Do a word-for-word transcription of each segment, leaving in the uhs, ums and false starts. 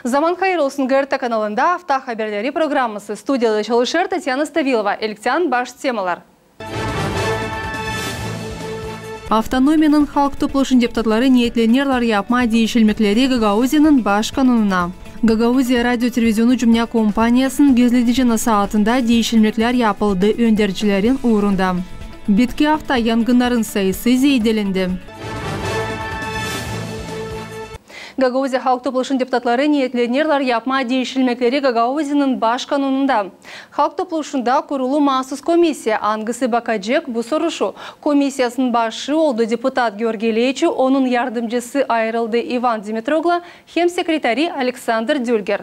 Zaman hayır olsun. GRT kanalında Afta haberleri programması. Studiyada çalışêr Tatyana Stavilova. İlktän baş temalar. Avtonomiyanın Halk Topluşun deputatları neetlenerlär yapmaa diişilmekleri Gagauziyanın baş kanununa. Gagauziya radio-televizionu cümnä kompaniyasının gözledici nasaatında diişilmeklär yapıldı öndercilerin uurunda. Bitki afta yangınnarın sayısı zeedelendi. Gagauziya Halk Topluşun deputatları neetlenerlär yapmaa diişilmekleri Gagauziyanın baş kanununda. Halk Topluşunda kurulu maasuz komisiya, angısı bakacek bu soruşu. Komisiyasının başı oldu deputat Georgiy Leço, onun yardımcısı ayırıldı İvan Dimitroglo hem sekretari Aleksandr Dülger.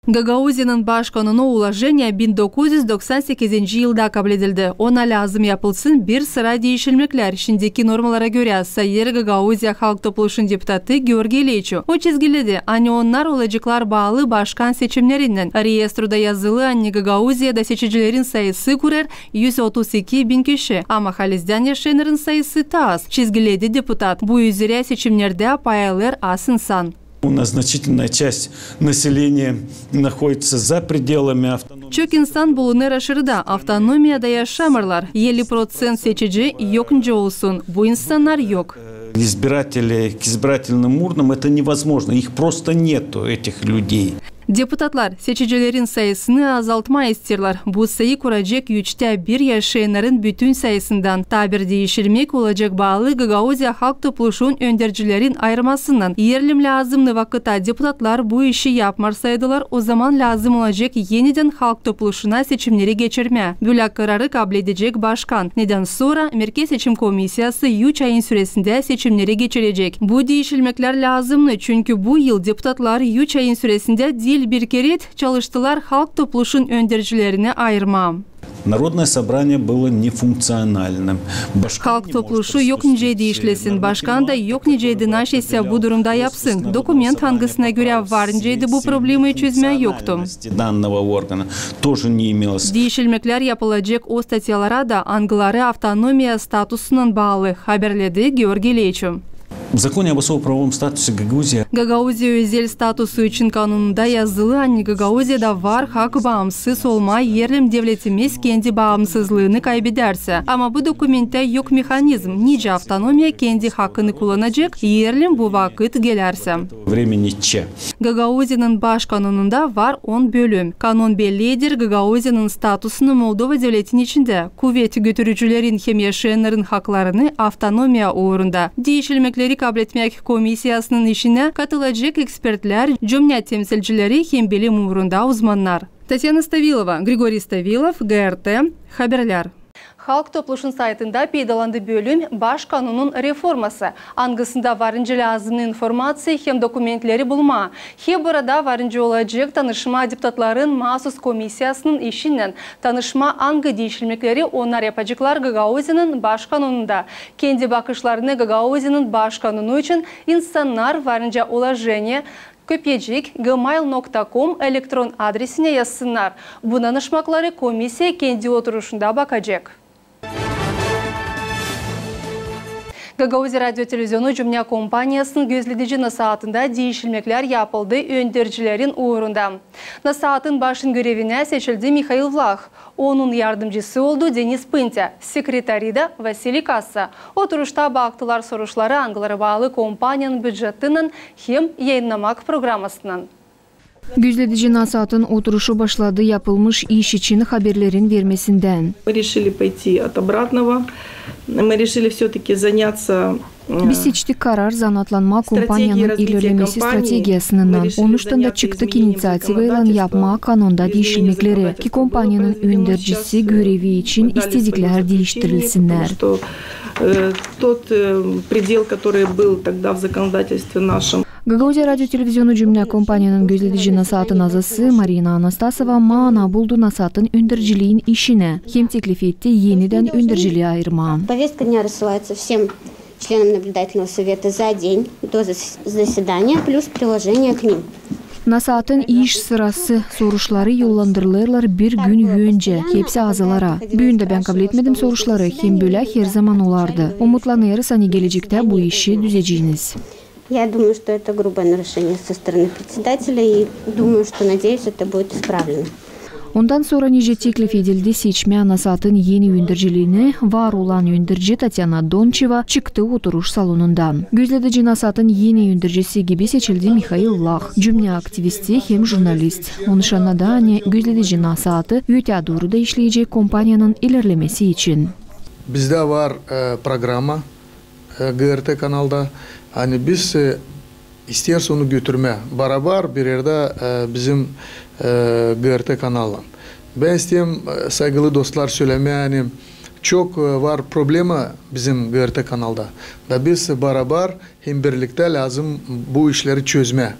Gagauziyanın baş kanunu ulojeniyä bin dokuz üz doksan sekizinci yılda kabledildi. Ona lääzım yapılsın bir sıra diişilmeklär şindiki normalara görä, sayêr Gagauziya Halk Topluşun deputatı Georgiy Leço. O çizgiledi, ani onnar olaceklar baalı başkan seçimnerinnän. Reestruda yazılı, ani Gagauziyada seçicilerin sayısı kurêr üz otuz iki bin kişi, ama halizdän yaşayannarın sayısı taa az, çizgiledi deputat. Bu üzerä seçimnerdä pay alêr az insan. У нас значительная часть населения находится за пределами автономии. Çok insan bulunêr aşırıda, avtonomiyada yaşamêêrlar. Elli proţent seçici yok nicä olsun. Bu insannar yok. Избиратели к избирательным урнам, это невозможно. Их просто нету, этих людей. Deputatlar seçicilerin sayısını azaltmaa isteerlär. Bu sayı kuracek üçtä bir yaşayannarın bütün sayısından. Taa bir diişilmek olacek baalı Gagauziya Halk Topluşun öndercilerin ayırmasınnan. Eer lääzımnı vakıta deputatlar bu işi yapmêêr saydılar, ozaman lääzım olacek enidän Halk Topluşuna seçimneri geçirmää. Bölä kararı kabledecek başkan. Nedän sora Merkez seçim komissiyası üç ayın süresindä seçimneri geçirecek. Bu diişilmeklär lääzımnı, çünkü bu yıl deputatlar üç ayın süresindä diil, bir kerä çalıştılar Halk Topluşun öndercilerini ayırmaa. Народное собрание было нефункциональным. Halk Topluşu yok nicä diişlesin, başkan da yok nicä dinnaş isä bu durumda yapsın. Dokument, angısına görä var nicäydi bu problemayı çözmää, yoktu. Данного органа тоже не имелось. Diişilmeklär yapılacek o statyalara da, angıları avtonomiya statusunnan baalı, haberledi Georgiy Leço. В законе об особо правовом статусе Гагаузии. Gagauziya özel statusu için kanununda yazılı, ani Gagauziyada var hak baamsız olmaa, eer devletimiz kendi baamsızlıını kaybedersä. Ama bu dokumenttä yok mehanizm, nicä avtonomiya kendi hakını kullanacek, eer bu vakıt gelärsä. Времени че. Gagauziyanın baş kanununda var on bölüm. Kanun belleyecek Gagauziyanın statusunu Moldova devletin içindä, kuvet götürücülerin hem yaşayannarın haklarını avtonomiya uurunda. Diişilmekleri kabletmäk komissiyasının işinä katılacek ekspertlär, cümnä temsilcileri hem bilim uurunda uzmannar. Tatyana Stavilova, Grigoriy Stavilov, GRT haberlär. Halk Topluşun saytında peydalandı bölüm "Baş kanunun reforması", angısında var nicä lääzımnı informaţiya hem dokumentleri bulmaa. Hem burada var nicä olacek tanışmaa deputatların maasuz komissiyasının işinnän, tanışmaa, angı diişilmekleri onnar yapaceklar Gagauziyanın baş kanununda. Kendi bakışlarını Gagauziyanın baş kanunu için insannar var nicä ulojeniyä, köpecik, gmail nokta kom elektron adresinä yazsınnar. Bu danışmakları komissiya kendi oturuşunda bakacek. Gagauziya radio-televizionu cümnä kompaniyasının gözledici nasaatında diişilmeklär yapıldı öndercilerin uurunda. Nasaatın başın görevinä seçildi Mihail Vlah. Onun yardımcısı oldu Denis Pıntä, sekretari da Vasiliy Kassa. Oturuşta baktılar soruşları, angıları baalı kompaniyanın bücetinnän hem yayınnamak programasınnan. Gözledici nasaatın oturuşu başladı yapılmış iş için haberlerin vermesindän. Мы решили пойти от обратного. Мы решили всё-таки заняться Biz seçtik karar zanaatlanmaa kompaniyanın ilerlemesi strategiyasınnan. Onuştan da çıktık iniţiativaylan yapmaa kanunda diişilmekleri, ki kompaniyanın öndercisi görevi için istediklär diiştirilsinnär. Что, э, тот, э, предел, который был тогда в законодательстве нашем. Gagauziya radio-televizionu cümnä kompaniyanın gözledici nasaatın azası Marina Anastasova maana buldu nasaatın önderciliin işinä hem teklif etti enidän öndercilii ayırmaa. Повестка дня рассылается всем членам наблюдательного совета за день до зас-, заседания, плюс приложение к ним. Nasaatın iş sırası soruşları yollandırılêrlar bir gün öncä hepsi azalara. Büün dä bän kabletmedim soruşları, hem bölä herzaman olardı. Umutlanêrız, ani gelecektä bu işi düzeceniz. Я думаю, что это грубое нарушение со стороны председателя, и думаю, что, надеюсь, это будет исправлено. Ondan sora, nicä teklif edildi, seçmää nasaatın eni öndüriciliini var olan öndürici Tatyana Donçeva çıktı oturuş salonundan. Gözledici nasaatın eni öndüricisi gibi seçildi Mihail Vlah, cümne aktivisti hem jurnalist. O nışannadı, ani gözledici nasaatı ötää dooru da işleyecek kompaniyanın ilerlemesi için. Bizdä var, e, programa, e, G R T kanalda. Ani biz, e, isteeriz onu götürmää barabar bir erdä, e, bizim, e, G R T kanallan. Bän isteerim, e, saygılı dostlar, sölemää, ani çok, e, var problema bizim G R T kanalda. Da biz barabar hem birliktä lääzım bu işleri çözmää.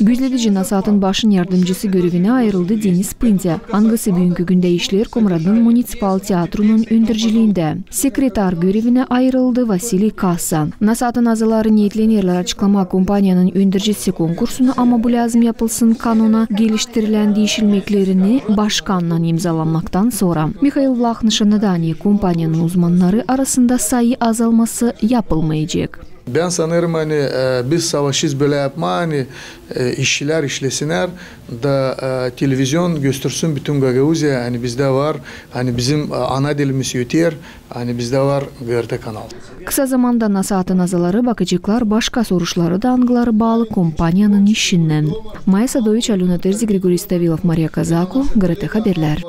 Gözledici nasaatın başın yardımcısı görevinä ayırıldı Denis Pıntä, angısı büünkü gündä işleer Komratın municipal teatrunun öndürüciliindä. Sekretar görevinä ayırıldı Vasiliy Kassan. Nasaatın azaları neetlenerlär açıklamaa kompaniyanın öndürücisi konkursunu, ama bu lääzım yapılsın kanona geliştirilän diişilmeklerini başkannan imzalanmaktan sora. Mihail Vlah nışannadı, ani kompaniyanın uzmannarı arasında sayı azalması yapılmayacek. Bän sanêrım, ani, e, biz savaşêrız bölä yapmaa, ani, e, işçilär işlesinnär, da, e, televizion göstersin bütün Gagauziyaya, ani bizdä var, ani bizim, e, ana dilimiz öter, ani bizdä var G R T kanal. Kısa zamanda nasaatın azaları bakaceklar başka soruşları da, angıları baalı kompaniyanın işinnän. Maya Sadoviç, Alöna Terzi, Grigoriy Stavilov, Mariya Kazako, G R T Haberlär.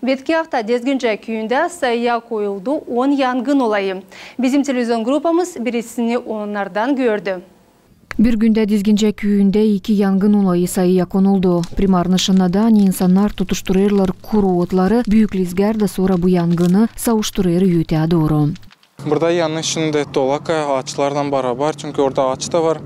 Bitki afta Dizgincä küüyündä sayıya koyuldu on yangın olayı. Bizim televizion grupamız birisini onnardan gördü. Bir gündä Dizgincä küüyündä iki yangın olayı sayıya konuldu. Primar nışannadı, ani insannar tutuşturêrlar kuru otları, büük lizgär da sora bu yangını sauşturêr ötää dooru. Burada yanı şindi tolaka, aaçlarlan barabar, çünkü orada aaç da var.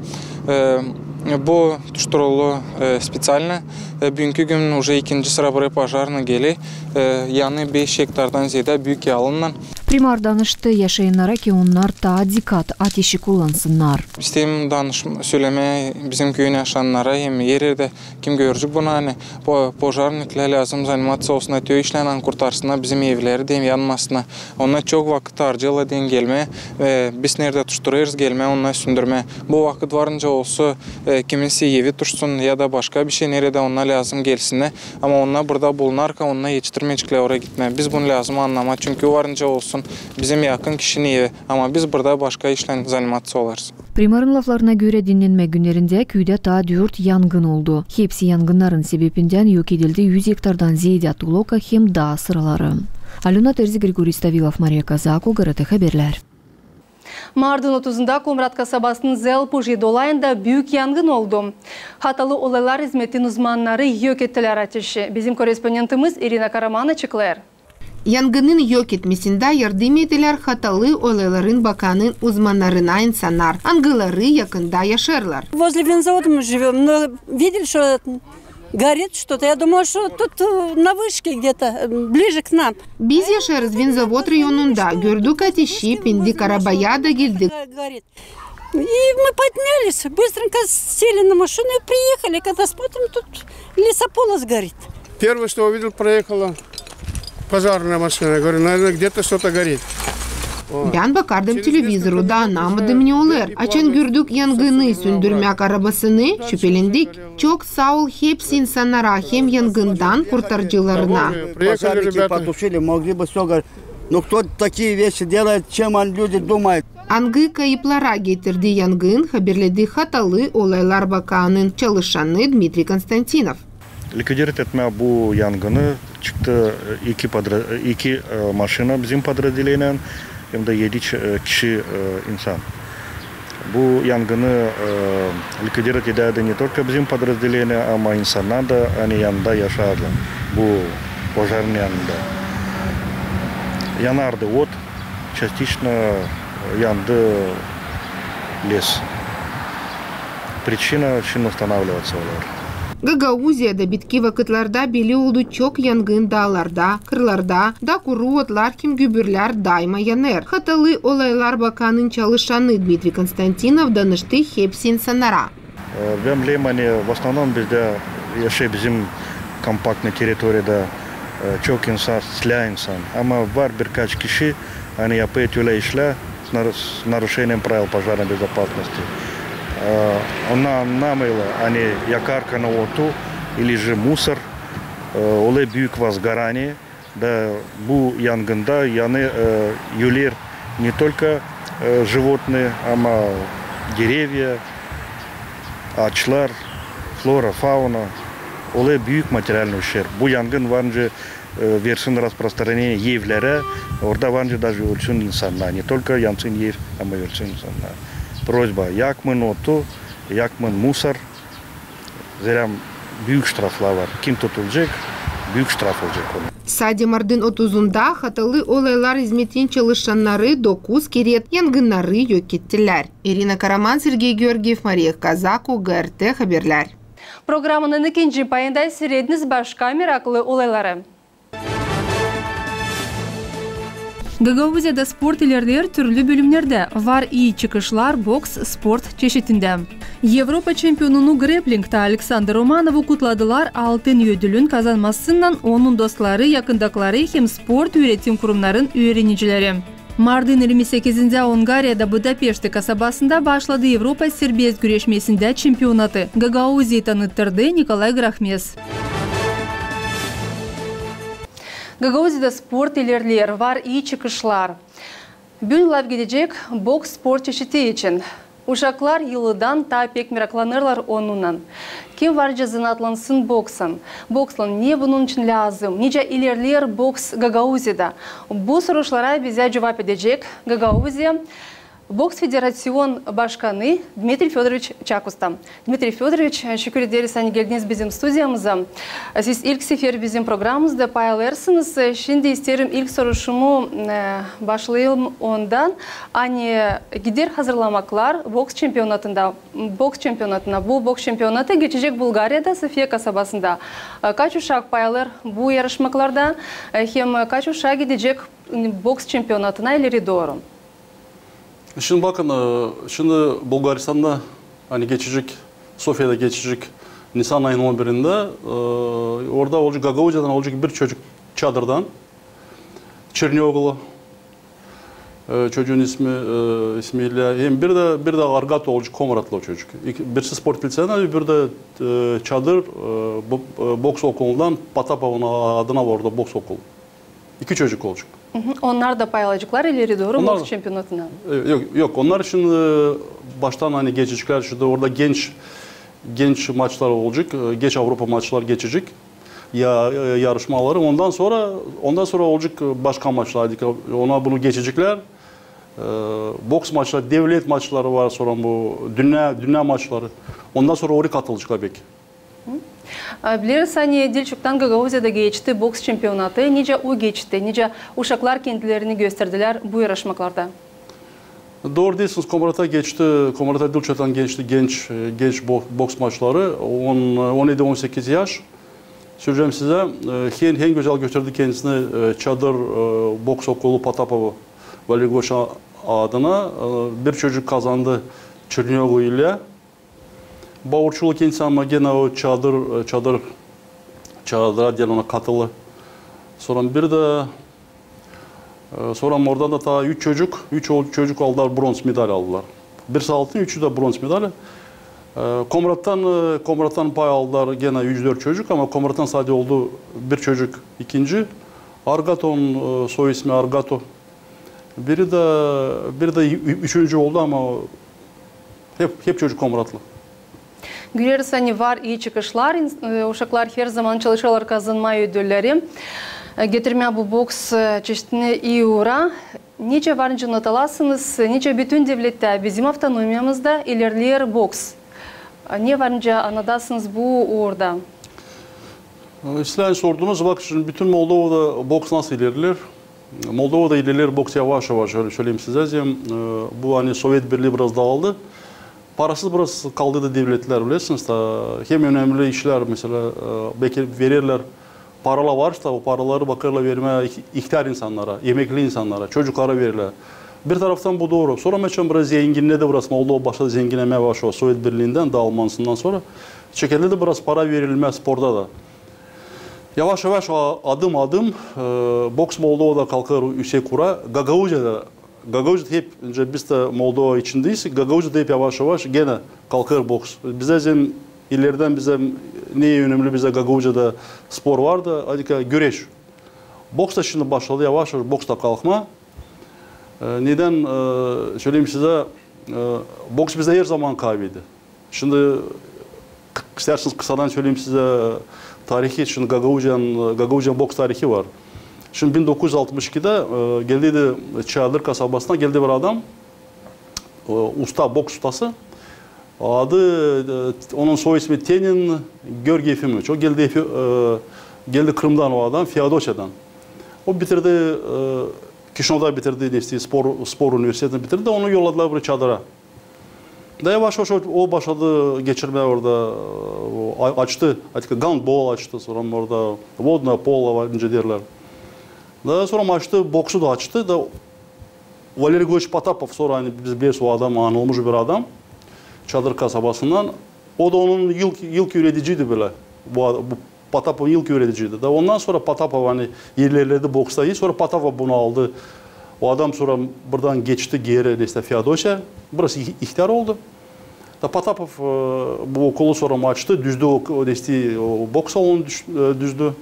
E, bu tuşturuldu, e, speţialno. E, büünkü gün uje ikinci sıra buraya pojarnıy geler. E, yanı beş gektardan zeedä büük yalınnan. Primar danıştı yaşayannara, ki onnar taa dikat ateşi kullansınnar. İsteerim danış-, sölemää bizim küüyün yaşayannara hem er erdä kim görecek bunu, ani po-, pojarniklär lääzım zanimaţa olsunnar te işlän, ani kurtarsınnar bizim evleri da hem yanmasınnar. Onnar çok vakıt harcêêrlar deyni gelmää, e, biz neredä tuşturêrız, gelmää onnarı sundurmaa. Bu vakıt varınca olsun, e, kiminsi evi tuşsun ya da başka bir şey, neredä onnar lääzım gelsinnär. Ama onnar burada bulunarka, onnar etiştirmeyeceklär oraya gitmää. Biz bunu lääzım annamaa, çünkü varınca olsun bizim yakın kişinin evi. Ama biz burada başka işlän zanimaţa olarız. Primarın laflarına görä, dinnenmä günnerindä küüdä taa dört yangın oldu. Hepsi yangınnarın sebebindän yok edildi üz gektardan zeedä tolaka hem daa sıraları. Alöna Terzi, Grigoriy Stavilov, Mariya Kazako, G R T Haberlär. Martın otuzunda Komrat kasabasının Zelpuji dolayında büük yangın oldu. Hatalı olaylar izmetin uzmannarı yok ettilär ateşi. Bizim korrespondentimiz İrina Karaman açıklêêr. Yangının yok etmesindä yardım ettilär hatalı olayların bakanın uzmannarına insannar, angıları yakında yaşêêrlar. Возле винзавода мы живём, но видели, что горит что-то. Я думала, что тут, э, на вышке где-то, э, ближе к нам. Biz yaşêêrız vinzavod rayonunda. Gördük ateşi, bindik arabaya da geldik. Горит. И мы поднялись, быстренько сели на машину и приехали. Когда смотрим, тут лесополос горит. Первое, что увидел, проехала пожарная машина. Я говорю, наверное, где-то что-то горит. Bän bakardım televizoru da annamadım, ne olêr. Açan gördük yangını, söndürmäk arabasını, şüpelendik. Çok saa ol hepsi insannara hem yangından kurtarıcılarına. Пожарники потушили, могли бы всё, говорит. Ну кто такие вещи делает, чем они, люди, думают? Angı kayıplara getirdi yangın, haberledi hatalı olaylar bakanın çalışanı Dmitriy Konstantinov. Likvidировать etmää bu yangını çıktı, e, iki podra-, e, iki, e, maşina bizim подразделениенän, hem dä edi ç-, e, kişi, e, insan. Bu yangını, e, likvidировать edärdi не только bizim подразделение, ama insannar da, ani yanında yaşêêrlar bu pojarnıyn yanında. Yanardı ot, частично yandı les. Причина şindi устанавливаться olêr. Gagauziyada bitki vakıtlarda belli oldu çok yangın daalarda, kırlarda, da kuru otlar hem gübürlär daima yanêr. Hatalı olaylar bakanın çalışanı Dmitriy Konstantinov danıştı hepsi insannara. E, bän bilerim, ani в основном bizdä yaşêêr bizim kompaktnıy territoriyada, e, çok insan, islää insan. Ama var birkaç kişi, ani yapêr ölä işlär с нар-, с нарушением правил пожарной безопасности. E, onnar annamêêrlar, ani yakarkana otu ili же musor, e, olêr büük возгорание, da bu yangında, yani, e, öler не только, e, животные, ama derevya, aaçlar, flora, fauna, olêr büük materialnıy uşerb. Bu yangın var nicä, e, versin распространение evlerä, orada var nicä даже ölsün insannar, не только yansın ev, ama ölsün insannar. Просьба, yakmayın otu, yakmayın musor, zerä büük ştraflar var. Kim tutulacek, büük ştraf olacek ona. Sade martın otuzunda hatalı olaylar izmetin çalışannarı dokuz kerä yangınnarı yok ettilär. İrina Karaman, Sergey Georgiev, Mariya Kazako, GRT Haberlär. Programanın ikinci payında siirediniz başka meraklı olayları. Gagauziyada sport ilerleer türlü bölümnerdä. Var ii çıkışlar boks sport çeşitindä. Evropa çempionunu greplingtä Aleksandr Romanovı kutladılar altın ödülün kazanmasınnan onun dostları, yakındakları hem sport üüretim kurumnarın üürenicileri. Martın irmi sekizindä Ungariyada Budapeşti kasabasında başladı Evropa serbest güreşmesindä çempionatı. Gagauziyayı tanıttırdı Nikolay Grahmes. Gagauziyada sport ilerleer, var ii çıkışlar. Büün laf gidecek boks sport çeşiti için. Uşaklar yılından taa pek meraklanêrlar onunnan. Kim var nicä zanaatlansın bokslan? Bokslan ne bunun için lääzım? Nicä ilerleer boks Gagauziyada? Bu soruşlara bizä cuvap edecek Gagauziya Boks federaţion başkanı Dmitriy Födoroviç Çakusta. Dmitriy Födoroviç, şükür ederiz, ani geldiniz bizim studiyamıza. Siz ilk sefer bizim programamızda pay alêrsınız. Şindi isteerim ilk soruşumu, e, başlayalım ondan, ani gider hazırlamaklar boks çempionatında, boks çempionatına. Bu boks çempionatı geçecek Bulgariyada, Sofiya kasabasında. E, kaç uşak pay alêr bu yarışmaklarda, e, hem kaç uşak gidecek, m, boks çempionatına ileri dooru? Şindi bakın, e, şindi Bulgaristanda, ani geçecek, Sofiyada geçecek nisan ayının on birindä, e, orada olacek, Gagauziyadan olacek bir çocuk Çadırdan, Çernioglu, e, çocuun ismi, e, ismi İlya, hem bir dä, bir dä Argato olacek, Komratlı o çocuk. İki, birisi sport liţeyinden, bir dä, e, Çadır, e, bo-, e, boks okulundan, Potapovun adına var orada boks okulu. İki çocuk olacek. Hı hı. Onnar da pay alaceklar ileri dooru boks çempionatına? E, yok, yok, onnar için, e, baştan ani geçeceklär, şindi orada genç, genç maçlar olacek, e, genç Avropa maçlar geçecek. Ya, e, yarışmaları. Ondan sora, ondan sora olacek, e, başka maçlar. Ona bunu geçeceklär. E, boks maçları, devlet maçları var, sora bu dünnä, dünnä maçları. Ondan sora oraya katılaceklar pek. Hı. A, bileriz, ani diil çoktan Gagauziyada geçti boks çempionatı. Nicä o geçti, nicä uşaklar kendilerini gösterdilär bu yarışmaklarda? Dooru deersiniz, Komrata geçti, Komrata diil çoktan geçti genç, e, genç bo-, boks maçları. On, on edi, on sekiz yaş. Söleyecäm sizä, e, en, en gözäl gösterdi kendisini, e, Çadır, e, boks okulu Potapovun Valeri Goşa adına. E, bir çocuk kazandı, Çernioglu İlya. Baurçulu kendisi, ama genä o Çadır, e, Çadır, Çadıra diil, ona katılı. Sora bir dä, e, sora oradan da taa üç çocuk, üç ol-, çocuk aldılar, bronz medal aldılar. Birisi altın, üçü dä bronz medal. E, Komrattan, e, Komrattan pay aldılar genä üç-dört çocuk, ama Komrattan sade oldu bir çocuk ikinci. Argato, e, soy ismi Argato. Biri dä, biri dä ü-, üçüncü oldu, ama hep, hep çocuk komratlı. Göreriz, ani var ii çıkışlar, ins-, e, uşaklar herzaman çalışêrlar kazanmaa ödülleri, e, getirmää bu boks, e, çeşitini ii uura. Nicä var nicä not alasınız, nicä bütün devlettä, bizim avtonomiyamızda ilerleer boks? E, ne var nicä annadasınız bu uurda? E, islää sordunuz, bak, şindi bütün Moldovada boks nasıl ilerleer? Moldovada ilerleer boks yavaş-yavaş, ölä söleyim sizä. Zerä, e, bu, ani Sovet Birlii biraz daaldı. Parasız biraz kaldıydı devletlär, bilersiniz, da hem önemli işlär, mesela, e, bekim vererlär, paralar var da, o paraları bakêrlar vermää ih-, ihtär insannara, emekli insannara, çocuklara vererlär. Bir taraftan bu dooru. Sora, meselä, biraz zenginnedi biraz, Moldova başladı zenginnemää başladı Sovet Birliindän daalmasından sora. Çekedildi biraz para verilmää sporta da. Yavaş-yavaş, a-, adım-adım, e, boks Moldovada kalkêr üüsek uura. Gagauziyada Gagauziyada hep, öncä biz dä Moldova içindä isek, Gagauziyada hep yavaş-yavaş genä kalkêr boks. Bizä zem, ileridän bizä ne önemli bizä Gagauziyada spor vardı, hadi ka güreş. Boks da şindi başladı yavaş-yavaş, boks da kalkmaa. E, neden, e, söleyim sizä, e, boks bizdä herzaman kaavedi. Şindi k-, isteersiniz kısadan söleyim sizä tarihi, şindi Gagauziyanın, Gagauziyanın boks tarihi var. Şindi bin dokuz üz altmış ikidä, e, geldiydi Çadır kasabasına, geldi bir adam, e, usta, boks ustası. Adı, e, onun soy ismi Tenin Georgiy Efimoviç. O geldi Efi-, e, geldi Krımdan o adam, Feodosiyadan. O bitirdi, e, Kişinövda bitirdi, neysä, spor, spor universitetini bitirdi, onu yolladılar buraya Çadıra. Da yavaş-yavaş o, o başladı geçirmää orada, o a-, açtı, artık gandbol açtı, sora orada vodnaya polo var, nicä deerlär. Da sora açtı, boksu da açtı, da Valeriy Grigoryeviç Potapov, sora, ani biz bileriz, o adam anılmış bir adam, Çadır kasabasından. O da onun ilk, ilk üürediciydi bölä. Bu, bu Potapovun ilk üürediciydi. Da ondan sora Potapov, ani, ilerledi boksta, i sora Potapov bunu aldı. O adam sora buradan geçti geeri, neysä, Feodosiya. Biraz ih-, ihtär oldu. Da Potapov, e, bu okulu sora açtı, düzdü o, o, neysä, o boks salonunu düz-, e, düzdü.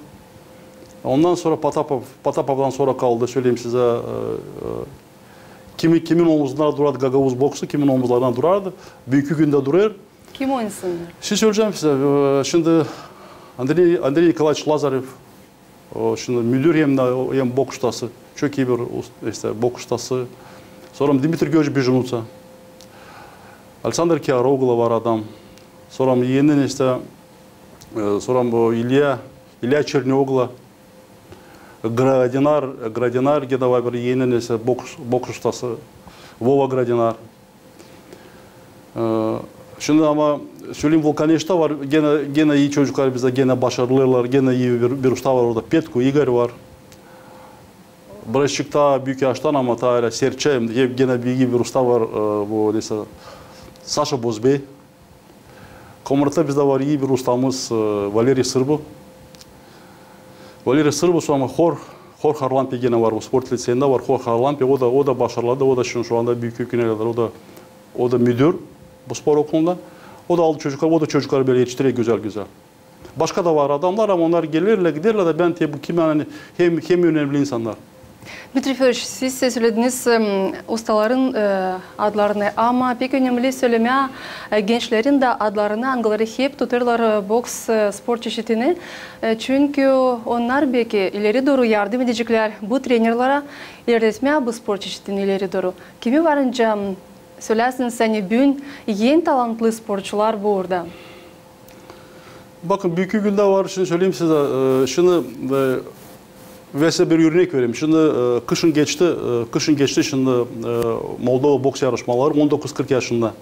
Ondan sora Potapov, Potapovdan sora kaldı, söleyim sizä, e, e, kimi, kimin omuzunda durardı gagauz boksu, kimin omuzlarında durardı. Büünkü gündä durêr. Kim o insannar? Şindi söleyecäm sizä, e, şindi Andrey, Andrey Nikolaeviç Lazarev, o şindi müdür hem dä, hem boks ustası. Çok ii bir us-, neysä, boks ustası. Sora Dmitriy Georgiç Bejnutsa. Aleksandr Kiaroglu var adam. Sora eni, neysä, e, sora bu İlya, İlya Çernioglu. Gradinar, Gradinar genä var bir eni, neysä, boks, boks ustası. Vova Gradinar. E, şindi ama söleyim, Vulkaneştä var, genä, genä ii çocuklar bizdä, genä başarılılar, genä ii bir, bir usta var orada, Petko İgor var. Birazçık taa büük yaştan, ama taa ölä sertçä, hem genä bir, ii bir usta var, e, bu, neysä, Saşa Bozbey. Komrat'ta bizdä var ii bir ustamız, e, Valeriy Sırbu. Valeriy Sırbu, sora Hor-, Hor Harlampi genä var, bu sport liţeyindä var, Hor Harlampi, o da, o da başarılı, o da şindi şu anda büünkü günä kadar, o da, o da müdür bu spor okulunda. O da aldı çocuklar, o da çocukları bölä etiştirer gözäl-gözäl. Başka da var adamnar, ama onnar gelerlär, giderlär, da bän te bu kim, ani hem, hem önemli insannar. Dmitriy Födoroviç, siz sölediniz, em, ustaların, e, adlarını, ama pek önemli sölemää, e, gençlerin dä adlarını, angıları hep tutêrlar, e, boks, e, sport çeşidini. E, çünkü onnar beki ileri dooru yardım edeceklär bu trenerlere ilerletmää bu sport çeşidini ileri dooru. Kimi varınca, em, söläsiniz, ani büün en talantlı sportçular burada? Bakın, büünkü gündä var, şindi söleyim sizä, e, şindi, e, ben sizä bir örnek vereyim. Şindi, e, kışın geçti, e, kışın geçti şindi, e, Moldova boks yarışmaları on dokuz kırk yaşında.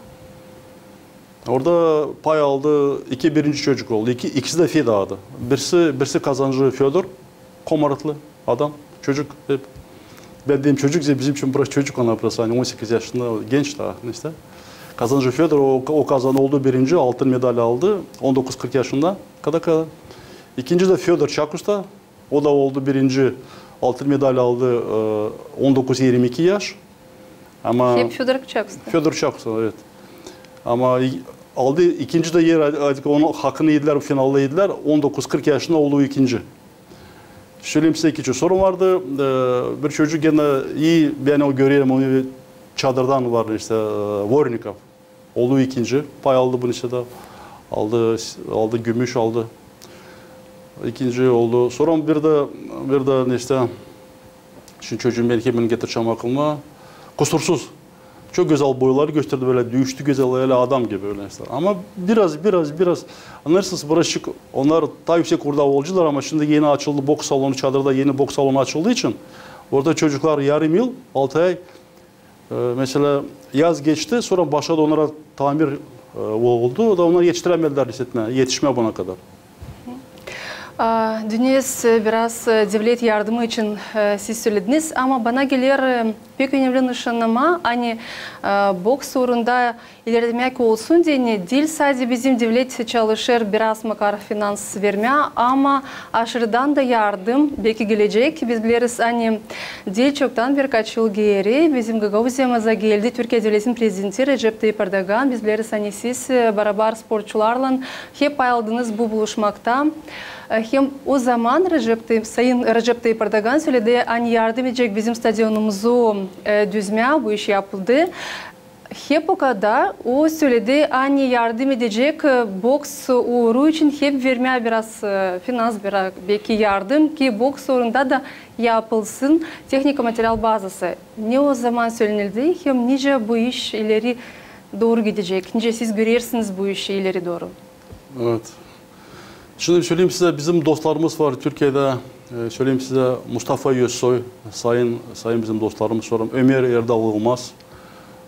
Orada pay aldı iki birinci çocuk oldu. İki, ikisi dä Fedaydı. Birisi, birisi Kazancı Födor, Komratlı adam, çocuk hep. Bän deerim çocuk, bizim için biraz çocuk ona, biraz, ani on sekiz yaşında, genç taa, neysä. Kazancı Födor, o, o kazan oldu birinci, altın medal aldı, on dokuz kırk yaşında, kada kada. İkinci dä Födor Çakusta, o da oldu birinci, altın medal aldı, e, on dokuz irmi iki yaş. Ama hep Födor Çakusta. Födor Çakusta, evet. Ama i-, aldı ikinci dä er, artık onun hakını edilär, finalda edilär, on dokuz kırk yaşında oldu ikinci. Söleyim sizä, iki çocuk. Sora vardı, e, bir çocuk genä ii, bän onu görerim, onu Çadırdan var neysä, e, Vornikov. Oldu ikinci. Pay aldı bu neysä dä. Aldı, aldı gümüş, aldı. İkinci oldu. Sora bir dä, bir dä neysä, şindi çocuun, bän hemen getirecäm aklıma. Kusursuz. Çok gözäl boyları gösterdi, bölä düüştü gözäl, ölä adam gibi, ölä neysä. Ama biraz, biraz, biraz, annêêrsınız, birazçık onnar taa üüsek uurda olcular, ama şindi eni açıldı boks salonu, Çadırda eni boks salonu açıldığı için orada çocuklar yarım yıl, altı ay, e, mesela yaz geçti, sora başladı onnara tamir, e, oldu, o da onnar etiştirämedilär neysä etmää, etişmää buna kadar. A, dünnedäz, e, biraz, e, devlet yardımı için, e, siz sölediniz, ama bana geler, e, Pek önemli nışannama, ani, e, boks uurunda ilerlemäk olsun deyni, diil sade bizim devlet çalışêr biraz makar finans vermää, ama aşırıdan da yardım beki gelecek. Biz bileriz, ani diil çoktan, birkaç yıl geeri bizim Gagauziyamıza geldi Türkiye Devletin Prezidenti Recep Tayyip Erdogan. Biz bileriz, ani siz, e, barabar sportçularlan hep payaldınız bu buluşmakta. E, hem o zaman Recep Tayyip, Sayın Recep Tayyip Erdogan söledi, ani yardım edecek bizim stadionumuzu, e, düzmää, bu iş yapıldı. Hep o kadar o söledi, ani yardım edecek, e, boks uuru için hep vermää biraz, e, finans, biraz beki yardım, ki boks uurunda da yapılsın tehnika, material bazası. Ne o zaman sölenildi, hem nicä bu iş ileri dooru gidecek, nicä siz görersiniz bu işi ileri dooru? Evet. Şindi söleyim sizä, bizim dostlarımız var Türkiyedä. E, söleyim sizä, Mustafa Özsoy, sayın, sayın bizim dostlarımız, sora Ömer Erdal Yılmaz,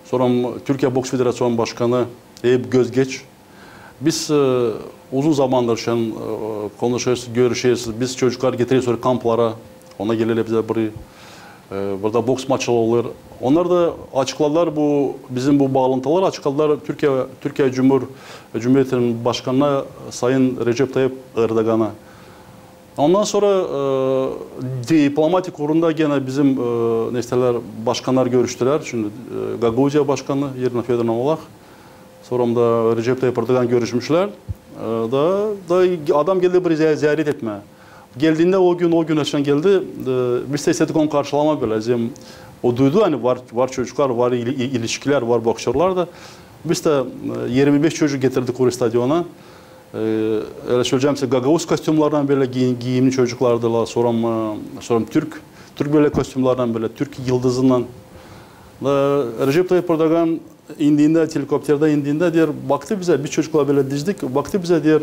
sora Türkiye Boks Federaţiyon Başkanı Eyüp Gözgeç. Biz, e, uzun zamandır şindi, e, konuşêrız, görüşeriz. Biz çocukları getireriz sora kamplara. Ona gelirlär bizä buraya. E, burada boks maçları olêr. Onnar da açıkladılar bu, bizim bu baalantıları açıkladılar Türkiye, Türkiye Cumhur-, Cumhuriyetinin Başkanına, sayın Recep Tayyip Erdogana. Ondan sora, e, diplomatik uurunda genä bizim, e, ne isteerlär, başkannar görüştülär. Şindi, e, Gagauziya başkanı İrina Födorovna Malach, sora da Recep Tayyip Erdogan görüşmüşlär. E, da, da adam geldi buraya zia-, ziyaret etmää. Geldiindä o gün, o gün açan geldi, e, biz dä istedik onu karşılamaa bölä. Zem o duydu, ani var, var çocuklar, var ili-, i-, ilişkilär, var boksörlar da. Biz dä, e, irmi beş çocuk getirdik oraya stadiona. E, ölä söleyecäm sizä, gagauz kostümlarından bölä giy-, giyimli çocuklardılar, sora, e, sora türk, türk bölä kostümlarından bölä, türk yıldızından. Da Recep Tayyip Erdogan indiindä, helikopterdän indiindä, deer, baktı bizä, biz çocukları bölä dizdik, baktı bizä, deer,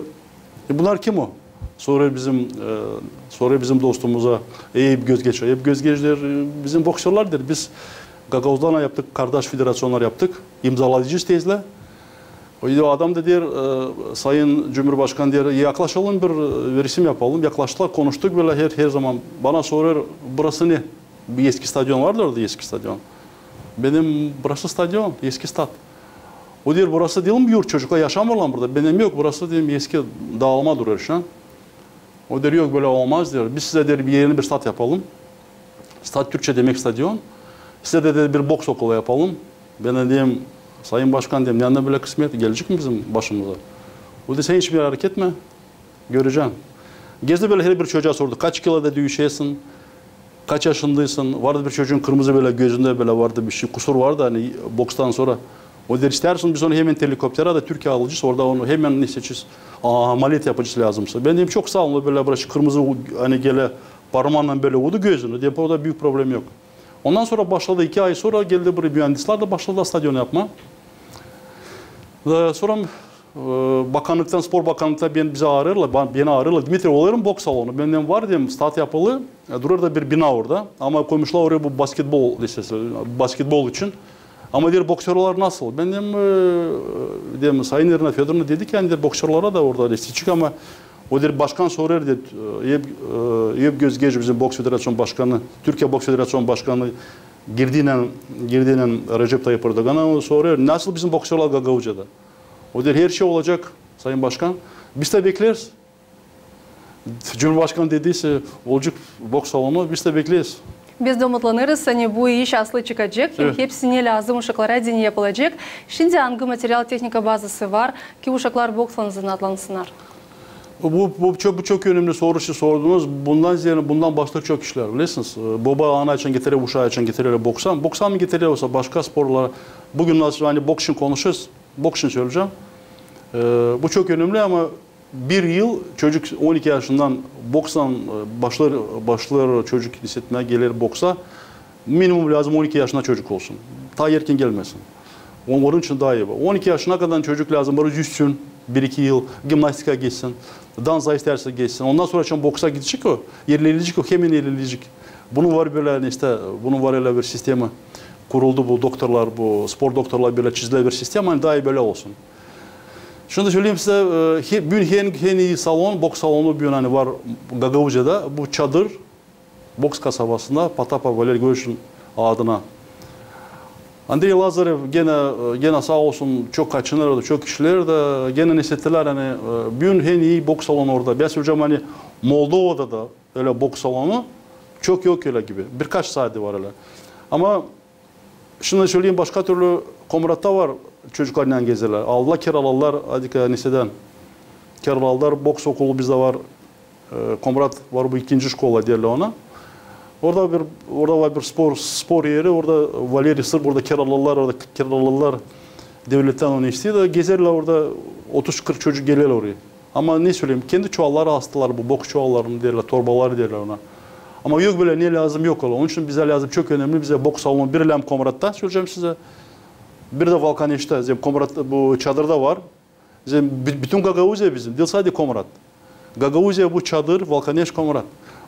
e, bunnar kim o? Sorêr bizim, e, sorêr bizim dostumuza, Eyüp Gözgeç. Eyüp Gözgeç, deer, e, bizim boksörlar, deer, biz gagauzlarlan yaptık, kardaş federaţiyonnar yaptık, imzalayacez tezlää. O adam da deer, e, sayın Cumhurbaşkanı, deer, yaklaşalım bir, e, resim yapalım. Yaklaştılar, konuştuk bölä her, her zaman. Bana sorêr, burası ne? Bir eski stadion vardı orada, eski stadion. Benim burası stadion, eski stat. O deer, burası diil mi yurt, çocuklar yaşamêêrlar burada? Benim yok, burası, deerim, eski, daalma durêr şu an. O deer, yok, bölä olmaz, deer. Biz sizä, deer, bir eni bir stat yapalım. Stat türkçä demäk stadion. Sizä dä, deer, bir boks okulu yapalım. Bän dä deerim, sayın başkan, deerim, neredän bölä kısmet, gelecek mi bizim başımıza? O deer, sän hiç merak etmä, görecän. Gezdi bölä her bir çocuğa sordu, kaç kiloda düüşersin, kaç yaşındaysın? Vardı bir çocuun kırmızı bölä gözündä bölä vardı bir şey, kusur vardı, ani bokstan sora. O deer, isteersin, biz onu hemen helikopterä da Türkiyeyä alacez, orada onu hemen ne seçeriz, a, amalet yapacez lääzımsa. Bän deerim, çok saa olun, bölä biraz kırmızı, ani gelä parmaannan bölä vudu gözünü, deerim, orada büük problem yok. Ondan sora başladı, iki ay sora geldi buraya müendislär da başladılar stadion yapmaa. Da sora, e, bakannıktan, spor bakannıktan bän, bizi arêêrlar, ba-, beni arêêrlar. Dmitriy, olêr mı boks salonu? Bän deerim, var, deerim, stat yapılı, e, durêr da bir bina orada. Ama koymuşlar oraya bu basketbol lisesi, basketbol için. Ama, deer, boksörlar nasıl? Bän deerim, e, deerim, sayın İrina Födorovna dedi ki, ani, deer, boksörlara da orada destekçik, ama o, deer, başkan sorêr, deer, e, Eyüp, e, Eyüp Gözgeç, bizim boks federaţiyon başkanı, Türkiye Boks Federaţiyon Başkanı girdiynän, girdiynän Recep Tayyip Erdogana, o sorêr, nasıl bizim boksörlar Gagauziyada? O deer, her şey olacek, sayın başkan. Biz dä bekleeriz. Cumhurbaşkanı dediyse, olacek boks salonu, biz dä bekleeriz. Biz dä umutlanêrız, ani bu iş aslı çıkacek, hem hepsinä lääzım uşaklara deyni yapılacek. Şindi angı material, tehnika bazası var ki uşaklar bokslan zanaatlansınnar? Bu, bu çok, bu çok önemli soru siz sordunuz. Bundan ziyade, bundan başka çok işlär, bilersiniz. E, boba, ana için getirer, uşaa için getirer boksa. Boksa mı getirer, olsa başka sporlara. Bugün nasıl, ani boks için konuşêrız, boks için söleyecäm. E, bu çok önemli, ama bir yıl çocuk on iki yaşından bokstan, e, başlêêr, başlêêr çocuk hissetmää, geler boksa. Minimum lääzım on iki yaşında çocuk olsun. Taa erken gelmesin. On-, onun için taa ii. On iki yaşına kadar çocuk lääzım biraz üstsün, bir-iki yıl gimnastika geçsin, dans, isteerse geçsin. Ondan sora açan boksa gidecek o, ilerleyecek o, hemen ilerleyecek. Bunun var bölä, ani işte, bunun var ölä bir sistema. Kuruldu bu doktorlar, bu spor doktorlar bölä çizdilär bir sistema, ani taa ii bölä olsun. Şindi söleyim sizä, e, he-, büün en, en ii salon, boks salonu büün, ani var Gagauziyada, bu Çadır, boks kasabasında Potapov Valeriy Grigoryeviçin adına. Andrey Lazarev genä, genä saa olsun, çok kaçınêr da, çok işleer da, genä nesettilär, ani, e, büün en ii boks salonu orada. Bän söleyecäm, ani Moldovada da ölä boks salonu çok yok ölä gibi. Birkaç sade var ölä. Ama şindi söleyim, başka türlü Komratta var, çocuklarlan gezerlär. Aldılar, kiraladılar, adıka nesedän. Kiraladılar, boks okulu bizdä var. E, Komrat var, bu ikinci şkola deerlär ona. Orada bir, orada var bir spor, spor eri, orada Valeriy sırf orada kiraladılar, orada kiraladılar. Devlettän onu isteer da, gezerlär orada, otuz kırk çocuk gelerlär oraya. Ama ne söleyim, kendi çuvalları astılar, bu boks çuvallarını deerlär, torbaları deerlär ona. Ama yok bölä ne lääzım, yok ola. Onun için bizä lääzım, çok önemli bizä boks salonu, bir lääzım Komratta, söleyecäm sizä. Bir dä Valkaneştä, zem Komrat, bu Çadırda var. Zem bü-, bütün Gagauziya bizim, diil sade Komrat. Gagauziya bu Çadır, Valkaneş, Komrat.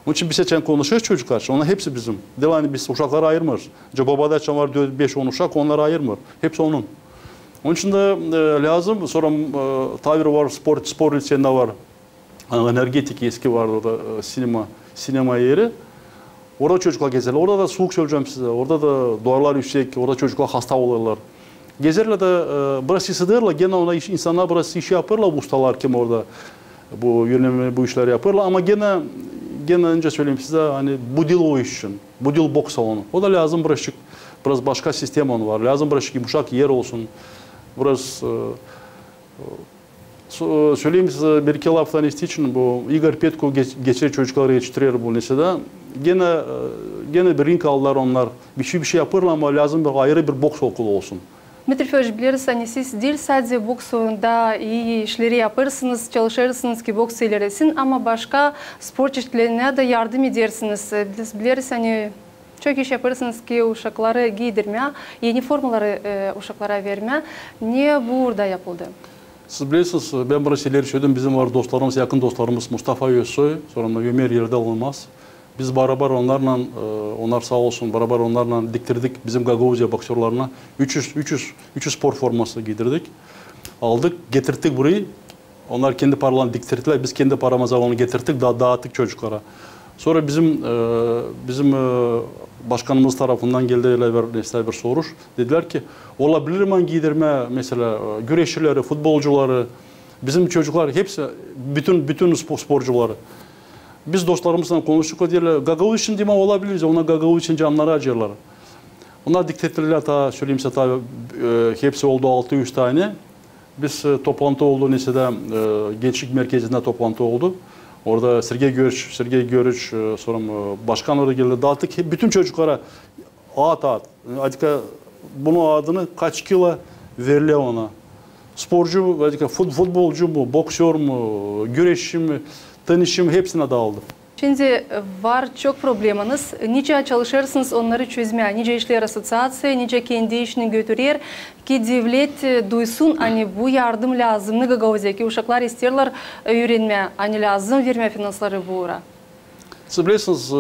Onun için biz açan konuşêrız çocuklar için, onnar hepsi bizim. Diil ani biz uşakları ayırmêêrız. Cebobada açan var dört, beş, on uşak, onnarı ayırmêêr. Hepsi onun. Onun için dä, e, lääzım, sora, e, Tavir var, spor, spor liţeyindä var. Ani energetik eski vardı orada, e, sinema, sinema eri. Orada çocuklar gezerlär. Orada da suuk, söleyecäm sizä. Orada da duvarlar üüsek, orada çocuklar hasta olêrlar. Gezerlär dä, e, biraz ısıdêrlar, genä ona iş, insannar biraz iş yapêrlar, bu ustalar, kim orada bu yönemli bu işleri yapêrlar. Ama genä, genä öncä söleyim sizä, ani bu diil o iş için, bu diil boks salonu. O da lääzım birazçık, biraz başka sistema onun var. Lääzım birazçık yumuşak er olsun. Biraz, e, e, sö-, söleyim sizä bir-iki laf da ne için, bu İgor Petkov geç-, geçer çocukları etiştirer bu nesedä. Genä, e, genä bir rinka aldılar onnar. Bir şey, bir şey yapêrlar, ama lääzım bir ayırı bir boks okulu olsun. Dmitriy Födoroviç, bileriz, ani siz diil sade boks oyununda ii işleri yapêrsınız, çalışêrsınız ki boks ilerlesin, ama başka spor çeşitlerinä dä yardım edersiniz. Biz bileriz, ani çok iş yapêrsınız ki uşakları giidirmää, eni formaları, e, uşaklara vermää. Ne burada yapıldı? Siz bilersiniz, bän biraz ileri söleyim, bizim var dostlarımız, yakın dostlarımız Mustafa Özsoy, sora Ömer Erdalınmaz. Biz barabar onnarlan, e, onnar saa olsun, barabar onnarlan diktirdik bizim Gagauziya boksörlarına üç üz, üç üz, üç üz spor forması giidirdik. Aldık, getirttik burayı. Onnar kendi paralarını diktirttilär, biz kendi paramıza onu getirttik, da-, daattık çocuklara. Sora bizim, e, bizim, e, başkanımız tarafından geldi ölä bir, nesedä bir soruş. Dedilär ki, olabilir mi giidirmää, meselä, e, güreşçileri, futbolcuları, bizim çocuklar hepsi, bütün, bütün spo-, sporcuları. Biz dostlarımızlan konuştuk, o deerlär, Gagauz için, deerlär, olabilir, onnar Gagauz için cannarını acıyêrlar. Onnar diktirttilär, taa, söleyim sizä, taa, e, hepsi oldu altı üz tane. Biz, e, toplantı oldu nesedä, e, gençlik merkezindä toplantı oldu. Orada Sergey Görüç, Sergey Görüç, e, sora, e, başkan orada geldi, daattık hep, bütün çocuklara at, at. Adıka bunun adını kaç kilo verilär ona. Sporcu, adıka fut-, futbolcu mu, boksör mü, güreşçi mi, tenisçi mi, hepsinä daaldı. Şindi, e, var çok problemanız. Nicä çalışêrsınız onnarı çözmää? Nicä işleer asosiaţiya, nicä kendi işini götürer ki devlet, e, duysun, ani bu yardım lääzımnı Gagauziyaya, ki uşaklar isteerlär, e, üürenmää, ani lääzım vermää finansları bu uura? Siz bilersiniz, e,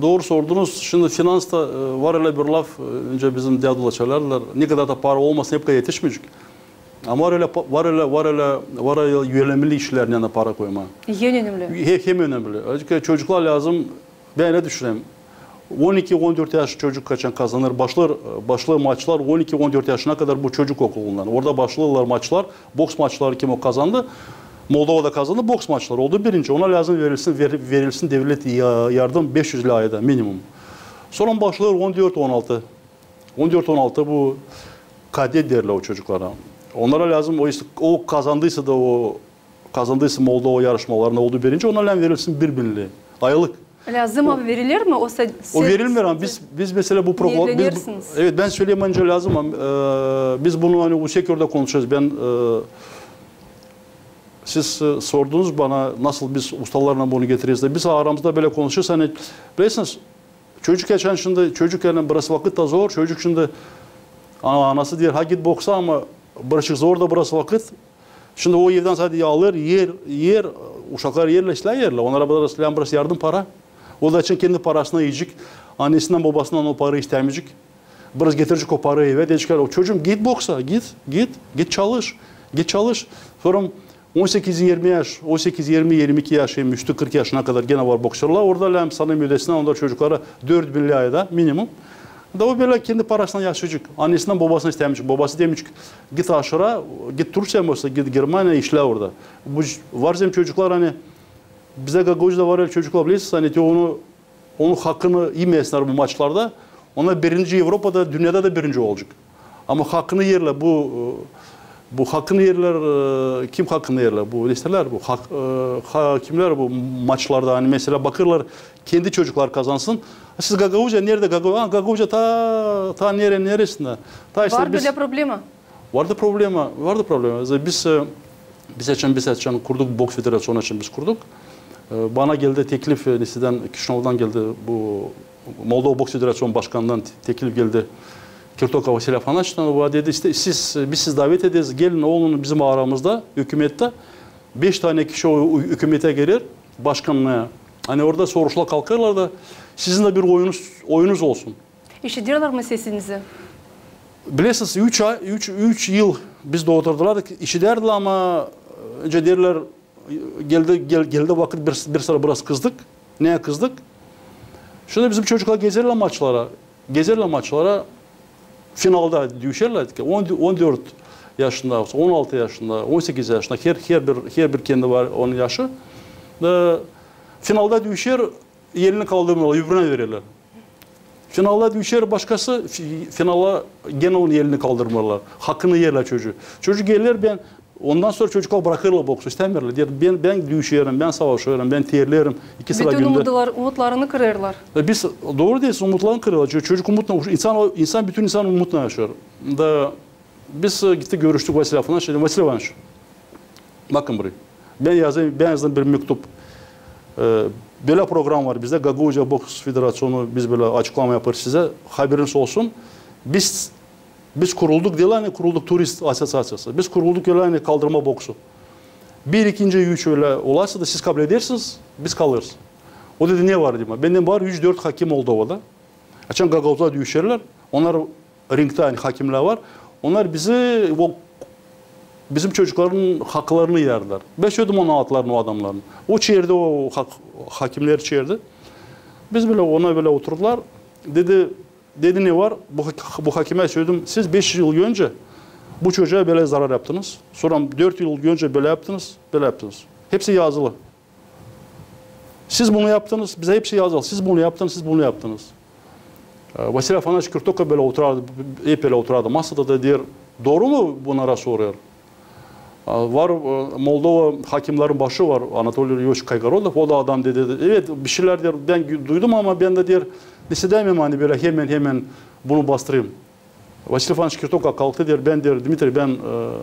dooru sordunuz. Şindi finansta, e, var ölä bir laf, e, öncä bizim dädular çalardılar. Ne kadar da para olmasın, hep kadar etişmeyecek. Ama var ölä pa-, var ölä, var ölä, var ölä önemli işlär, neredä para koymaa. En önemli. He-, hem önemli. Ancak çocuklar lääzım, bän ölä düşünerim. On iki on dört yaş çocuk kaçan kazanêr, başlêêr, başlêêr maçlar on iki on dört yaşına kadar bu çocuk okulundan. Orada başlêêrlar maçlar, boks maçları kim o kazandı. Moldovada kazandı boks maçları. Oldu birinci. Ona lääzım verilsin, ver-, verilsin devlet ya-, yardım beş üz lääyä da minimum. Sora başlêêr on dört on altı. On dört on altı bu kadet deerlär o çocuklara. Onnara lääzım, o, o kazandıysa da o, kazandıysa Moldova yarışmalarında oldu birinci, ona lääzım verilsin bir bin lääyä. Aylık. Lääzım ama veriler mi? O sa-, o verilmeer ama biz, biz meselä bu program, biz, evet, bän söleyim öncä lääzım ama, e, biz bunu ani üüsek orada konuşêrız. Bän, e, siz, e, sordunuz bana, nasıl biz ustalarlan bunu getireriz dä. Biz aramızda bölä konuşêrız, ani, bilersiniz, çocuk yaşan şindi, çocuk, ani biraz vakıt da zor. Çocuk şindi ana-, anası deer, ha git boksa, ama birazçık zor da biraz vakıt. Şindi o evdän sade alêr, er, er, uşaklar erlär, islää erlär. Onnara biraz, biraz yardım para. O da açan kendi parasını iyecek. Annesindän, bobasından o parayı istämeyecek. Biraz getirecek o parayı evä, deyecek, o çocuum, git boksa, git, git, git çalış, git çalış. Sora on sekiz irmi yaş, on sekiz irmi, irmi iki yaş, hem üstü kırk yaşına kadar genä var boksörlar. Orada lääzım sana müddetinä, onda çocuklara dört bin lääyä da minimum. Da o bölä kendi parasından yaşayacek. Annesindän, bobasından istämeyecek. Bobası demeyecek, git aşıra, git Türkiyä, yoksa git Germaniyaya, işlä orada. Bu j-, var bizim çocuklar, ani bizdä Gagauziyada var ölä çocuklar, bilersiniz, ani te onu, onun hakkını imeyesinär bu maçlarda. Onnar birinci Evropada, dünnedä dä birinci olacek. Ama hakkını erlär bu, e, bu hakkını erlär, e, kim hakkını erlär? Bu neylär bu? Hak-, e, ha-, kimlär bu maçlarda, ani, meselä, bakêrlar, kendi çocuklar kazansın. Siz Gagauziya, neredä Gagauziya? A, Gagauziya ta, ta nere-, neresindä? Ta işte var biz bölä problema. Vardı problema, vardı problema. Biz, e, biz açan, biz açan kurduk, boks federaţiyonu açan biz kurduk. E, bana geldi teklif, e, neredän, Kişinövdan geldi, bu Moldova Boks Federaţiyonu başkanından te-, teklif geldi. Kirtokov Vasiliy Afanaçtan, o dedi, işte, siz, biz sizi davet ederiz, gelin, olun bizim aramızda, hükümettä. Beş tane kişi o, o hükümete geler, başkanlığa. Ani orada soruşlar kalkêrlar da, sizin dä bir oyunuz, oyunuz olsun. İşiderlär mi sesinizi? Bilersiniz, üç ay, üç, üç yıl biz dä oturdular, işidärdilär, ama, e, öncä derlär, geldi, gel-, geldi vakıt, bir, bir sıra biraz kızdık. Neyä kızdık? Şindi bizim çocuklar gezerlär maçlara, gezerlär maçlara, finalda düüşerlär, on, on dört yaşında, on altı yaşında, on sekiz yaşında, her, her bir, her bir kendi var onun yaşı. Da finalda düüşer, elini kaldırmêêrlar, öbürünä vererlär. Finalda düüşer başkası, fi-, finala genä onun elini kaldırmêêrlar. Hakkını erlär çocuun. Çocuk geler, bän, ondan sora çocuklar brakêrlar boksu, istämeerlär. Deer, bän, bän düüşerim, bän savaşêrım, bän terlerim. İki sıra gündä. Bütün umutlar-, umutlarını kırêrlar. E, biz, dooru deersin, umutlarını kırêrlar. Ço-, çocuk umutlan, insan, o, insan, bütün insan umutlan yaşêêr. Da biz, e, gittik, görüştük Vasiliy Afanaçtan, dedim, Vasiliy Afanaç, bakın burayı. Bän yazdım, bän yazdım bir mektup. E, bölä program var bizdä, Gagauziya Boks Federaţiyonu, biz bölä açıklama yapêrız sizä, haberiniz olsun. Biz, biz kurulduk, deyni kurulduk turist asosiaţiyası. Biz kurulduk, deyni kaldırma boksu. Bir, ikinci, üç ölä olarsa da siz kabul edersiniz, biz kalêrız. O dedi, ne var, dedim. Bendä var üç-dört hakim Moldovada. Açan gagauzlar düüşerlär, onnar ringdä, ani hakimlär var, onnar bizi, o, bizim çocukların haklarını erdilär. Bän söledim onun adlarını o adamların. O çeerdi, o hak-, hakimleri çeerdi. Biz bölä, ona bölä oturdular. Dedi, dedi, ne var? Bu hak-, bu hakimä söledim, siz beş yıl öncä bu çocua bölä zarar yaptınız. Sora dört yıl öncä bölä yaptınız, bölä yaptınız. Hepsi yazılı. Siz bunu yaptınız, bizä hepsi yazılı. Siz bunu yaptınız, siz bunu yaptınız. E, Vasiliy Afanaç Kirtokov bölä oturardı, hep bölä oturardı masada da deer, dooru mu bunnara sorêr? A, var, e, Moldova hakimlerin başı var, Anatoliy İlyoç Kaygorodov, o da adam dedi, dedi, evet, bir şeylär deer, bän duydum, ama bän dä deer, ne istämeerim, ani bölä hemen, hemen bunu bastırayım. Vasiliy İvanoviç Kirtokov kalktı, deer, bän, deer, Dmitriy, bän, e,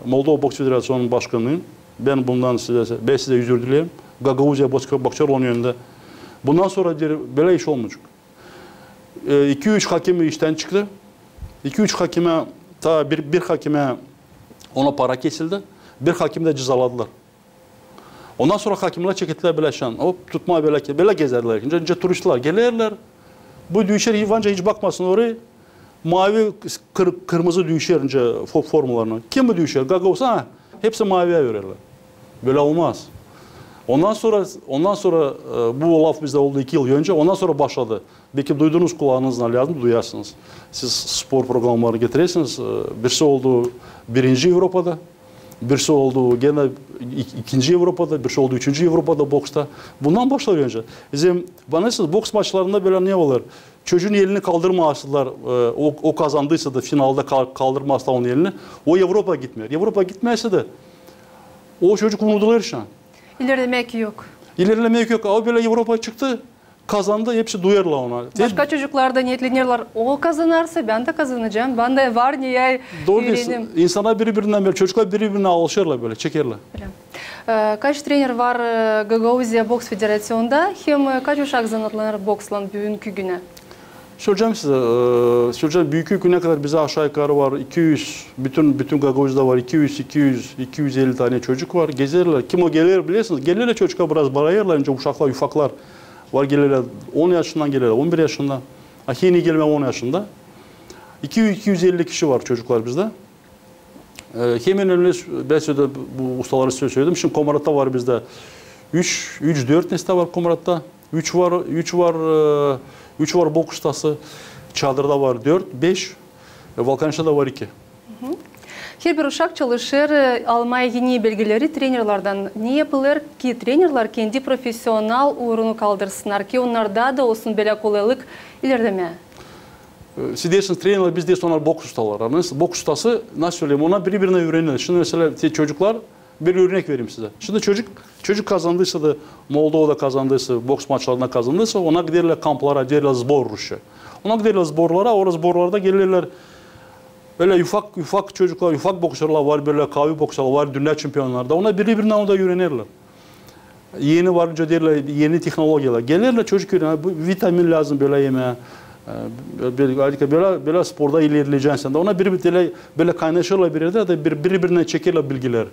Moldova Boks Federaţiyonunun başkanıyım. Bän bundan sizä, bän sizä özür dileerim. Gagauziya boks-, boksörlarının önündä. Bundan sora, deer, bölä iş olmayacek. E, iki-üç hakim iştän çıktı. İki-üç hakimä, taa bir, bir hakimä ona para kesildi. Bir hakimi dä cezaladılar. Ondan sora hakimlär çekettilär bölä şan. Hop, tutmaa bölä, bölä gezärdilär. Öncä, öncä turistlär gelerlär. Bu düüşer, İvanca hiç bakmasın orayı. Maavi, kır-, kırmızı düüşer öncä fo-, formalarını. Kim bu düüşer? Gagauz, ha? Hepsi maaviyä örerlär. Bölä olmaz. Ondan sora, ondan sora, e, bu laf bizdä oldu iki yıl öncä. Ondan sora başladı. Beki duydunuz, kulaanıznan lääzım duyarsınız. Siz spor programlarını getirersiniz. E, birisi oldu birinci Evropada, birisi oldu genä ik-, ikinci Evropada, birisi oldu üçüncü Evropada boksta. Bundan başlar öncä. Bizim, bana siz boks maçlarında bölä ne olêr? Çocuun elini kaldırmasalar, e, o, o kazandıysa da finalda kal-, kaldırmasa onun elini, o Evropa gitmeer. Evropa gitmese dä o çocuk unudulêr şan. İlerlemäk yok. İlerlemäk yok. O bölä Evropa çıktı. Kazandı, hepsi duyêrlar ona. Başka çocuklar da neetlenerlär, o kazanarsa, bän dä kazanacam, bän dä var ne ya. Dooru deersin. İnsannar biri-birindän bölä, çocuklar biri-birinä alışêrlar bölä, çekerlär. Bölä. E, kaç trener var, e, Gagauziya Boks Federaţiyonunda, hem, e, kaç uşak zanaatlanêr bokslan büünkü günä? Söleyecäm sizä, e, söleyecäm, büünkü günä kadar bizä aşağı-yukarı var iki üz, bütün, bütün Gagauziyada var iki üz, iki üz, iki üz elli tanä çocuk var, gezerlär. Kim o geler, bilersiniz, gelerlär çocuklar biraz barayêrlar, öncä uşaklar, ufaklar. Var gelerlär on yaşından gelerlär, on bir yaşından. A heni gelmää on yaşında. İki, iki üz elli kişi var çocuklar bizdä. E, hemen ölä, bän sizä bu ustaları söledim. Şindi Komratta var bizdä üç, üç, dört nestä var Komratta. Üç var, üç var, e, üç var boks ustası. Çadırda var dört, beş, e, Volkanişta da var iki. Herbir uşak çalışêr, e, almaa eni bilgileri trenerlerdän. Ne yapılêr ki trenerlär kendi profesional uurunu kaldırsınnar ki onnarda da olsun bölä kolaylık ilerlemää? E, siz deersiniz, trenerlär, biz deeriz, onnar boks ustaları. Annêêrsınız, boks ustası, nasıl söleyim, onnar biri-birinä üürenilär. Şindi, meselä, te-, çocuklar, bir örnek vereyim sizä. Şindi çocuk, çocuk kazandıysa da, Moldovada kazandıysa, boks maçlarında kazandıysa, ona giderlär kamplara, deerlär, sbor rusça. Ona giderlär sborlara, o sborlarda gelerlär, bölä ufak, ufak çocuklar, ufak boksörlär var, bölä kaavi boksörlär var, dünnä çempionları da. Onnar biri-birinnän orada üürenirlär. Eni var nicä deerlär, eni tehnologiyalar. Gelerlär, çocuk üürenir, bu vitamin lääzım bölä yemää. E, bölä, bölä, bölä sporda ilerleyeceksin sän dä. Ona biri-biri bölä, bölä kaynaşırlar bir erdä da bir, biri-birinnän çekerlär bilgileri.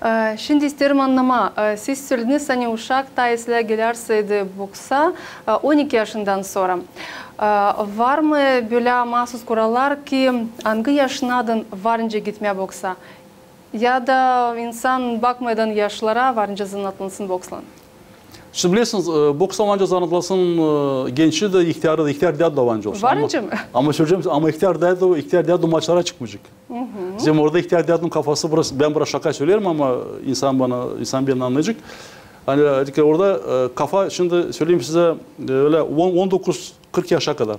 E, şindi isteerim annamaa. E, siz sölediniz, ani uşak taa islää gelärseydi boksa, e, on iki yaşından sora. E, var mı bölä maasuz kurallar ki, angı yaşınnadan var nicä gitmää boksa? Ya da insan bakmadan yaşlara var nicä zanaatlansın bokslan? Şindi bilersiniz, e, bokslan var nicä zanaatlansın, e, gençi dä, ihtiyarı da, ihtiyar dädu da var nicä olsun. Var nicä mi? Ama söleyecäm, ama ihtiyar dädu, ihtiyar dädu maçlara çıkmayacek. Bizim orada ihtiyar dädunun kafası biraz, bän biraz şaka söleerim, ama insan bana, insan beni annayacek. Ani, e, orada, e, kafa, şindi söleyim sizä, e, ölä on, on dokuz kırk yaşa kadar.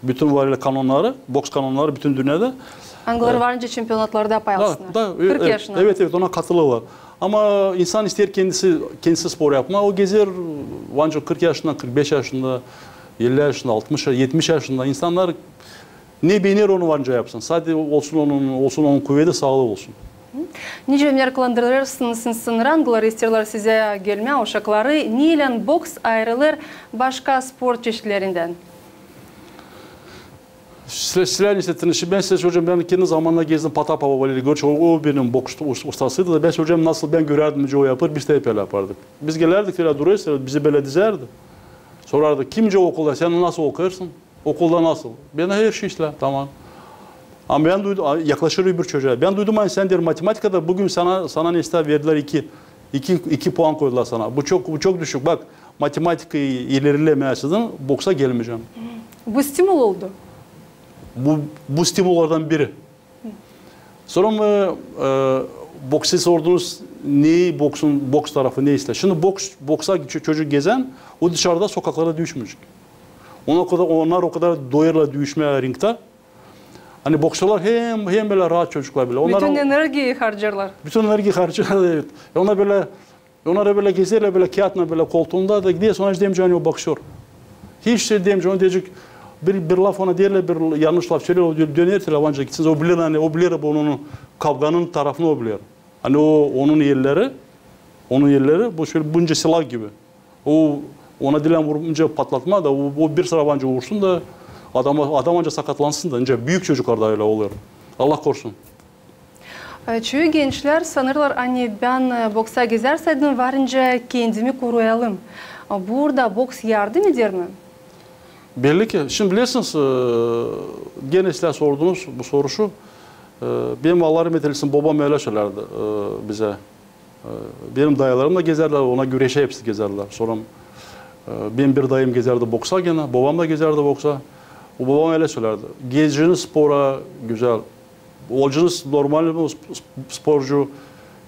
Bütün var ölä kanonnarı, boks kanonnarı bütün dünnedä. Angıları var nicä çempionatlarda pay alsınnar. Da, da, e, kırk yaşına. Evet, evet, ona katılêrlar. Ama insan isteer kendisi, kendisi spor yapmaa. O gezer, var nicä kırk yaşında, kırk beş yaşında, elli yaşında, altmış, etmiş yaşında. İnsannar ne beener, onu var nicä yapsın. Sade olsun onun, olsun onun kuvedi, saalıı olsun. Nicä merklandırêrsınız insannarı, angıları isteerlär sizä gelmää, uşakları, neylän boks ayırılêr başka sport çeşitlerindän? Sizä, sizä ne isteerim, şindi bän sizä söleyecäm, bän kendi zamanında gezdim, Potapov Valeriy Grigoryeviç, o, o benim boks us-, ustasıydı da, bän söleyecäm, nasıl bän görärdim, nicä o yapêr, biz dä hep ölä yapardık. Biz gelärdik, ölä durêrız, bizi bölä dizärdi. Sorardı, kimcä okulda, sän nasıl okuyêrsın? Okulda nasıl? Bendä her şey islää, tamam. Ama bän duydum, a, yaklaşêr öbür çocuğa. Bän duydum, ani sän, deer, matematikada büün sana, sana ne islää verdilär iki, iki, iki puan koydular sana. Bu çok, bu çok düşük. Bak, matematikayı ilerilemeyäsin, boksa gelmeyecäm. Bu stimul oldu. Bu, bu stimullardan biri. Sora mı, e, boksa sordunuz, ne boksun, boks tarafı ne islää? Şindi boks, boksa ço-, çocuk gezän, o dışarıda, sokaklarda düüşmeyecek. Ona o kadar, onnar o kadar doyarlar düüşmää ringtä. Ani boksörlär hem, hem bölä raat çocuklar bölä. Onnar bütün o energiyayı harcêêrlar. Bütün energiyayı harcêêrlar, evet. E, onnar bölä, onnar bölä gezerlär bölä kiyatnan bölä koltuunda da, gidersin, ona hiç demeyecäm, ani o boksör. Hiç şey demeyecäm, ona deyecek, bir, bir laf ona deerlär, bir yannış laf söleer, o döner telefon gitsin, o biler, ani o biler, bu onun kavganın tarafını o biler. Ani o, onun elleri, onun elleri, bu şölä bunca silah gibi. O, ona diilän vurunca patlatmaa da, o, o bir sıra var nicä vursun da, adam, adam ancak sakatlansın da, nicä büük çocuklarda ölä olêr. Allah korusun. E, çoyu gençlär sanêrlar, ani bän, e, boksa gezerseydim, var nicä kendimi koruyalım. E, burada boks yardım eder mi? Belli ki. Şindi bilersiniz, e, genä sizlär sordunuz bu soruşu. E, benim Alla rahmet eylesin, bobam ölä sölärdi, e, bizä. E, benim dayılarım da gezärdilär, ona görä hepsi gezärdilär. Sora, e, benim bir dayım gezärdi boksa genä, bobam da gezärdi boksa. O bobam ölä sölärdi. Gezeceniz spora gözäl. Olaceniz normal bir sp-, sp-, sporcu,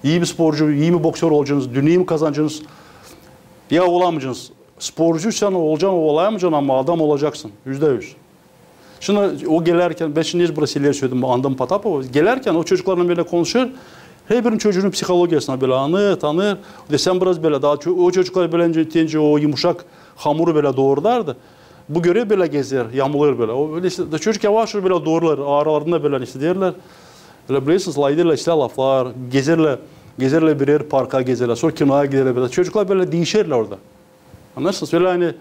ii bir sporcu, ii bir boksör olaceniz, dünnä ii bir kazanaceniz. Ya olamayacenız. Sporcu sän olacan, olamayacaan, ama adam olacaksın. Üzdä üz. Şindi o gelärkän, bän şindi neçin biraz ileri söledim, andım Potapovu. Gelärkän o çocuklarlan bölä konuşêr, herbirinin çocuunun psihologiyasını bölä anêr, tanêr. Dä sän biraz bölä, taa ço-, o çocuklar bölä nicä, nicä o yumuşak hamuru bölä doorudardı. Bu görer bölä gezer, yamulêr bölä. O bölä işte, da çocuk yavaş bölä doorulêr, aralarında bölä işte deerlär. Ölä bilersiniz, laflar, gezerlär, gezerlär birer parka gezerlär, sora kinoya giderlär bölä. Çocuklar bölä diişerlär orada. Annêêrsınız? Ölä ani,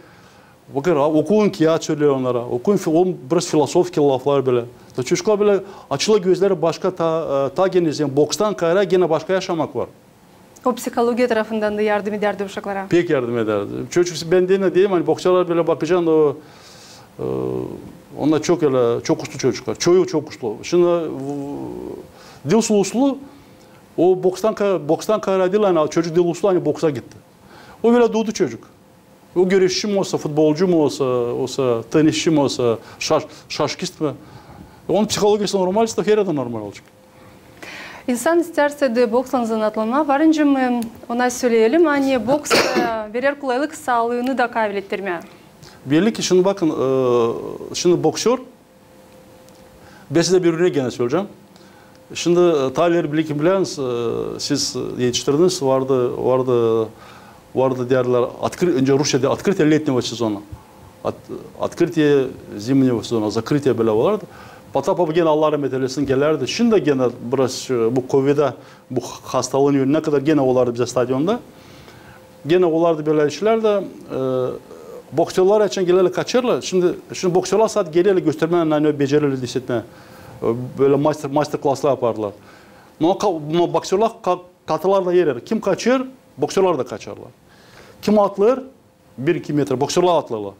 bakın, ha, okuyun kiyat söleer onnara. Okuyun fi-, o biraz filosofski laflar bölä. Da çocuklar bölä açılêr gözleri başka, taa, e, taa genä, bokstan kaarä genä başka yaşamak var. O psihologiya tarafından da yardım edärdi uşaklara. Pek yardım edärdi. Çocuk, bän deyim, ani boksörlär bölä bakacan, o, e, onnar çok ölä, çok uslu çocuklar. Çoyu çok uslu. Şindi, e, diil uslu, o bokstan ka-, bokstan kaarä diil, ani çocuk diil uslu, ani boksa gitti. O bölä duudu çocuk. O görüşçü mü olsa, futbolcu mu olsa, olsa tenisçi mi olsa, şaş, şaşkist mi? Onun psihologiyası normal, ister her adam normal olacak. İnsan isteerse dä bokslan zanaatlanmaa, var nicä mi ona söleyelim, ani boks e, verer kolaylık saalıını da kaavilettirmää. Belli ki, şimdi bakın, e, şimdi boksör, ben size bir örnek genä söleyecäm. Şimdi e, taa ileri bilä ki, bilä misiniz, e, siz etiştirdiniz, vardı, vardı, vardı deyärlär, откры-, öncä Rusiyada открытие летнего сезона. От-, открытие зимнего сезона, закрытие bölä olardı. Potapov genä, Allah rahmet eylesin, gelärdi. Şindi genä biraz e, bu kovidä, bu hastalıın önünä kadar genä olardı bizä stadionda. Genä olardı bölä işlär dä, e, boksörlär için gelerlär, kaçêrlar. Şimdi, şimdi boksörlär saat gelerlär göstermää, ne becerilär, hissetmää. E, bölä master, master-klaslar yapardılar. No ka-, no boksörlär ka-, katılêrlar her erä. Kim kaçêr, boksörlär dä kaçêrlar. Kim atlêêr, bir-iki metr, boksörlär atlêêrlar.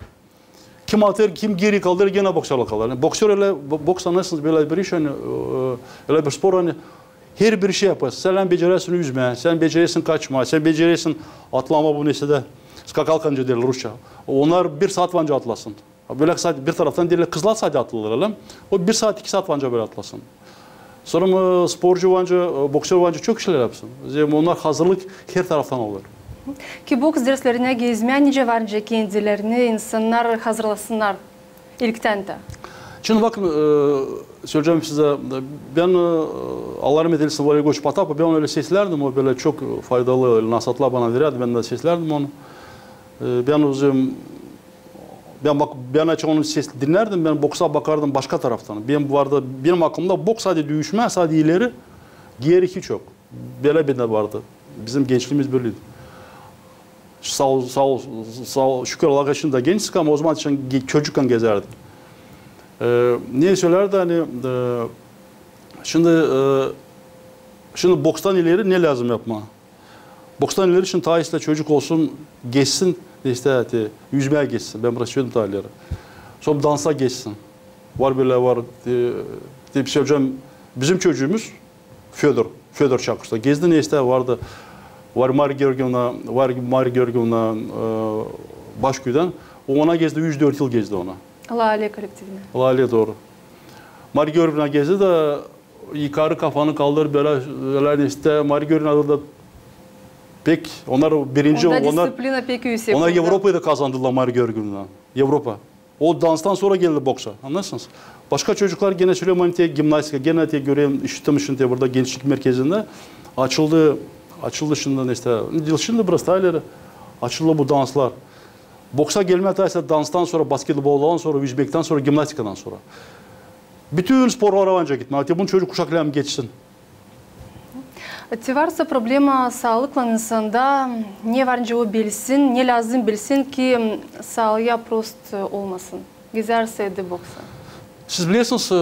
Kim atêr, kim geeri kalêr, genä boksörlär kalêr. Yani boksör ölä, bo-, boks, annarsınız, bölä bir iş, ani, e, ölä bir spor, ani herbir şey yaparsın. Sän becerersin üzmää, sän becerersin kaçmaa, sän becerersin atlamaa, bu nesä dä skakalka deyärlär rusça. Onnar bir saat var nicä atlasın. Bölä saat bir taraftan deyärlär, kızlar saat atlêêrlar, ölä. O bir saat, iki saat var nicä bölä atlasın. Sora mı sporcu var nicä, e, boksör var nicä çok işlär yapsın. Zerä onnar hazırlık her taraftan olêr. Ki boks derslerinä gezmää nicä var nicä kendilerini insannar hazırlasınnar ilktän dä? Şimdi bakın, e, söleyecäm sizä, bän, e, Allah rahmet eylesin, Valeri Goç Potapov, bän onu ölä seslärdim, o bölä çok faydalı nasaatlar bana verärdi, bän dä seslärdim onu. E, bän özüm Bän bak, bän açık onu ses dinnärdim, bän boksa bakardım başka taraftan. Benim vardı, benim aklımda boks sade düüşmää, sade ileri, geeri hiç yok. Bölä bendä vardı. Bizim gençliimiz böleydi. Saa ol, saa ol, saa ol, şükür Allaha, şindi dä gençsik, ama ozaman için ge-, çocukkän gezärdik. E, ne sölärdi, ani, e, şindi, e, şindi bokstan ileri ne lääzım yapmaa? Bokstan ileri için taa islää çocuk olsun, geçsin, ne islää, te, üzmää geçsin. Bän biraz söledim taa ileri. Sora dansa geçsin. Var bölä, var, te, te, söleyecäm, bizim çocuumuz Födor, Födor Çakuşta gezdi, ne islää, vardı. Var Mariya Georgievna, var Mariya Georgievna, e, Başküüdän. O ona gezdi, üç-dört yıl gezdi ona. Lale kollektivinä. Lale, dooru. Mariya Georgievna gezdi dä, yukarı kafanı kaldır, bölä, bölä islää, Mariya Georgievna da pek, onnar birinci, onda onnar, disciplina pek üüsek onnar oldu. Evropayı da kazandılar Mariya Georgievnaylan. Evropa. O danstan sora geldi boksa. Annarsınız? Başka çocuklar genä söleyim, ani te gimnastika, genä te görerim, işittim şindi burada gençlik merkezindä açıldı, açıldı şindi, ne islää, diil şindi, biraz taa ileri açıldı bu danslar. Boksa gelmää taa islää danstan sora, basketboldan sora, üzmektän sora, gimnastikadan sora. Bütün sporlara var nicä gitmää. Te bunu çocuk uşak lääzım geçsin. Te varsa problema saalıklan insanda, ne var nicä o bilsin, ne lääzım bilsin ki saalıı prost olmasın, gezersä dä boksa? Siz bilersiniz, e,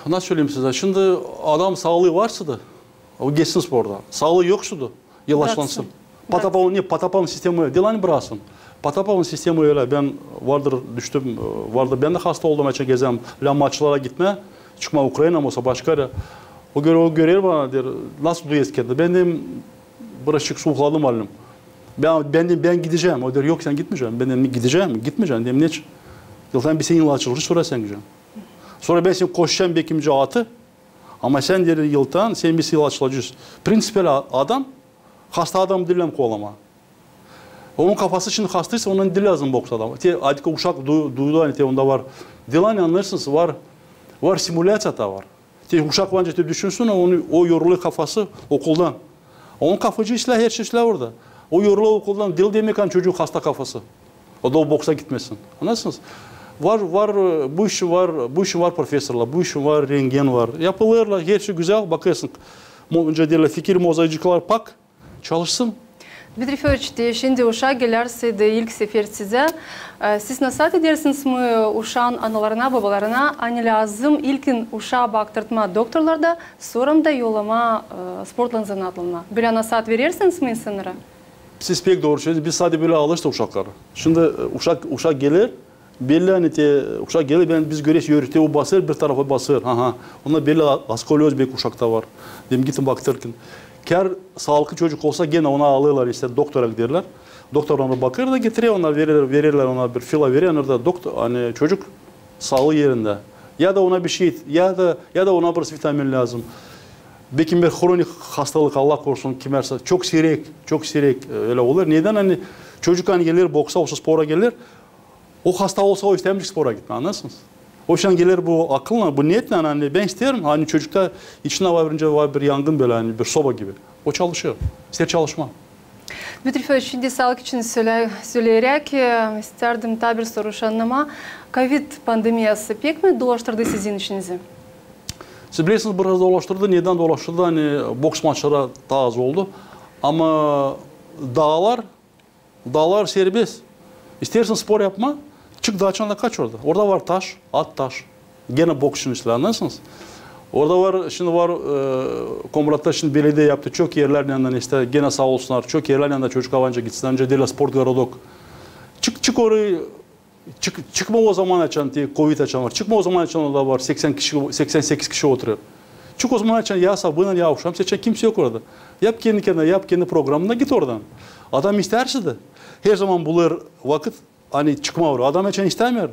nasıl söleyim sizä, şindi adam saalıı varsa da, o geçsin spordan. Saalıı yoksa da, ilaçlansın. Braksın. Potapovun, ne, Potapovun sistemi diil ani braksın. Potapovun sistemi ölä, bän vardır düştüm, e, vardır, bän dä hasta oldum, açan gezäm, lääzım maçlara gitmää, çıkmaa Ukraina, olsa başka eri. O göre, o görer bana, deer, nasıl duyêrsın kendini? Bän deerim, birazçık suukladım halim. Bän, bän deerim, bän gidecäm. O deer, yok, sän gitmeyecän. Bän deerim, gidecäm, gitmeyecän. Deerim, neçin? Yıldan bir sän ilaçlanır, sora sän gidecän. Sora bän seni koşacam, bekim atı. Ama sän, deer, yıldan, sän bir ilaçlanacez. Prinţipel a-, adam, hasta adamı diil lääzım kovalamaa. Onun kafası şindi hastaysa, ona diil lääzım boks adam. Te, adika uşak du-, duydu, ani te onda var. Diil ani, annarsınız, var, var simulyaţiya da var. Te uşak var nicä te düşünsün, onu, o yorulêr kafası okuldan. Onun kafası islää, her şey islää orada. O yorulêr okuldan, diil demäk, ani çocuun hasta kafası. O da o boksa gitmesin. Annarsınız? Var, var, e, bu işin var, bu işin var profesorlar, bu işin var, rentgen var. Yapılêrlar, her şey gözäl, bakêrsın. Mo-, öncä deerlär, fikir mozaicikleri pak, çalışsın. Dmitriy Födoroviç, te şindi uşak gelärsä dä ilk sefer sizä, e, siz nasaat edersiniz mi uşaan analarına, bobalarına, ani lääzım ilkin uşaa baktırtmaa doktorlarda, sora da yollamaa, e, sportlan zanaatlanmaa? Bölä nasaat verersiniz mi insannara? Siz pek dooru söleyesiniz. Biz sade bölä alıştık uşakları. Şindi, e, uşak, uşak geler, belli, ani te uşak geler, bän, biz göreriz, yörüte o basêr, bir tarafa basêr. Aha. Onda belli a-, skolioz beki uşakta var. Deerim, gidin baktırın. Kär saalıklı çocuk olsa, genä ona alêrlar, işte, doktora giderlär. Doktor ona bakêr da getirer, ona verer, vererlär ona bir fila, verer, da doktor, ani çocuk saalıı erindä. Ya da ona bir şey, ya da, ya da ona bir vitamin lääzım. Bekim bir hronik hastalık, Allah korusun, kimersä. Çok siirek, çok siirek, e, ölä olêr. Nedän, ani çocuk, ani geler boksa, olsa spora geler, o hasta olsa, o istämeyecek spora gitmää, annêêrsınız? O şindi geler bu akılla, bu niyetlän, ani bän isteerim, ani çocukta içindä var bir, var bir yangın bölä, ani bir soba gibi. O çalışêr, isteer çalışmaa. Dmitriy Födoroviç, şindi saalık için sölä-, söleeräk, e, isteerdim taa bir soruş annamaa. Kovid pandemiyası pek mi dolaştırdı sizin işinizi? Siz bilersiniz, biraz dolaştırdı. Nedän dolaştırdı? Ani boks maçları taa az oldu. Ama daalar, daalar serbest. İsteersin spor yapmaa, çık daaçan da kaç orada. Orada var taş, at taş. Genä boks için işlär, annêêrsınız? Orada var, şindi var, e, Komratta şindi belediye yaptı. Çok erlär yanından işte, genä saa olsunnar, çok erlär yanından çocuk ancak gitsin, ancak deerlär sport gorodok. Çık, çık orayı, çık, çıkma o zaman açan, te kovid açan var. Çıkma o zaman açan orada var, seksän kişi, seksän sekiz kişi oturêr. Çık o zaman açan ya sabaalan, ya akşam, seçen kimse yok orada. Yap kendi kendinä, yap kendi programını da git oradan. Adam isteer şindi. Her zaman bulêr vakıt, ani çıkmaa oraya. Adam açan istämeer.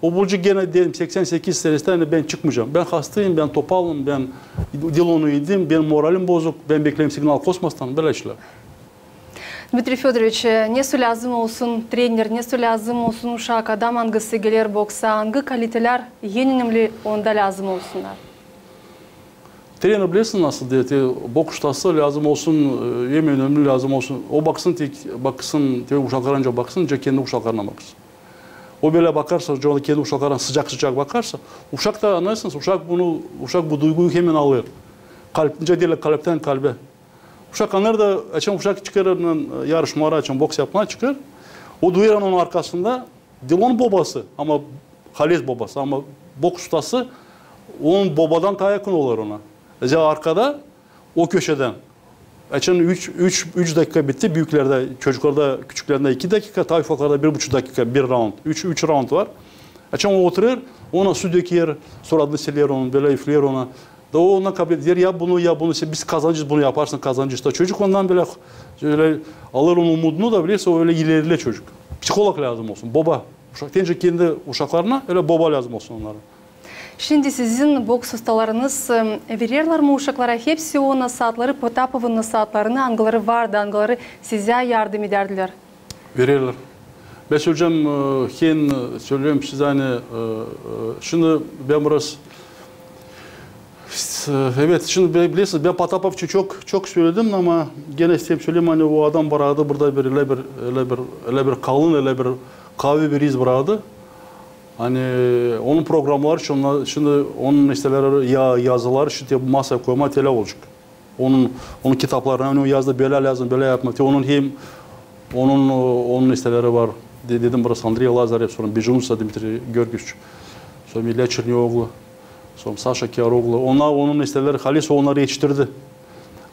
O bulacek genä, deerim, seksän sekiz senesindä, ani bän çıkmayacam. Bän hastayım, bän topalım, bän dilonu idim, benim moralim bozuk, bän bekleerim signal kosmostan, bölä işlär. Dmitriy Födoroviç, e, nesoy lääzım olsun trener, nesoy lääzım olsun uşak, adam, angısı geler boksa, angı kalitelär en önemli onda lääzım olsunnar? Trener, bilersiniz nasıl, deer, te boks ustası lääzım olsun, e, en önemli lääzım olsun. O baksın, te, baksın, te uşaklara ancak baksın, ancak kendi uşaklarına baksın. O bölä bakarsa, ancak kendi uşaklarına sıcak-sıcak bakarsa, uşak da, annêêrsınız, uşak bunu, uşak bu duyguyu hemen alêr. Kalp, nicä deerlär, kalptän kalbä. Uşak annêêr da, açan uşak çıkêr, e, yarışmalara, açan boks yapmaa çıkêr. O duyêr, ani onun arkasında diil onun bobası, ama haliz bobası, ama boks ustası onun bobadan taa yakın olêr ona. Zerä arkada, o köşedän. Açan üç, üç, üç dakika bitti, büüklerdä, çocuklarda, küçüklerdä iki dakika, taa ufaklarda bir buçuk dakika, bir raund. Üç, üç raund var. Açan o oturêr, ona su döker, suratını siler onun, bölä üfleer ona. Da o ona kabul eder, ya bunu, ya bunu, işte, biz kazanacez bunu, yaparsın, kazanacez. Da çocuk ondan bölä, bölä alêr onun umudunu da, bilersin, o ölä ilerleer çocuk. Psiholog lääzım olsun, boba. Uşak, deyni kendi uşaklarına ölä boba lääzım olsun onnara. Şindi sizin boks ustalarınız, e, vererlär mi uşaklara hepsi o nasaatları, Potapovun nasaatlarını, angıları vardı, angıları sizä yardım edärdilär? Vererlär. Bän söleyecäm, e, hem, e, söleyim sizä, ani, e, e, şindi bän biraz, e, evet, şindi bi-, bilersiniz, bän Potapov için çok, çok söledim, ama genä isteerim söleyim, ani o adam bıraktı burada bir, ölä bir, ölä bir, ölä bir kalın, ölä bir kaavi bir iz bıraktı. Ani onun programları için, onnar, şindi onun, nesoy deerlär, ya-, yazıları, şindi masaya koymaa, te ölä olacek. Onun, onun kitaplarını, ani o yazdı, bölä lääzım, bölä yapmaa. Te onun hem, onun, o, onun, nesoy deerlär, var. De-, dedim biraz Andrey Lazarev, sora Bejunsa Dmitriy Georgiç, sora İlya Çernioglu, sora Saşa Kiaroglu. Onnar, onun, nesoy deerlär, haliz onnarı etiştirdi.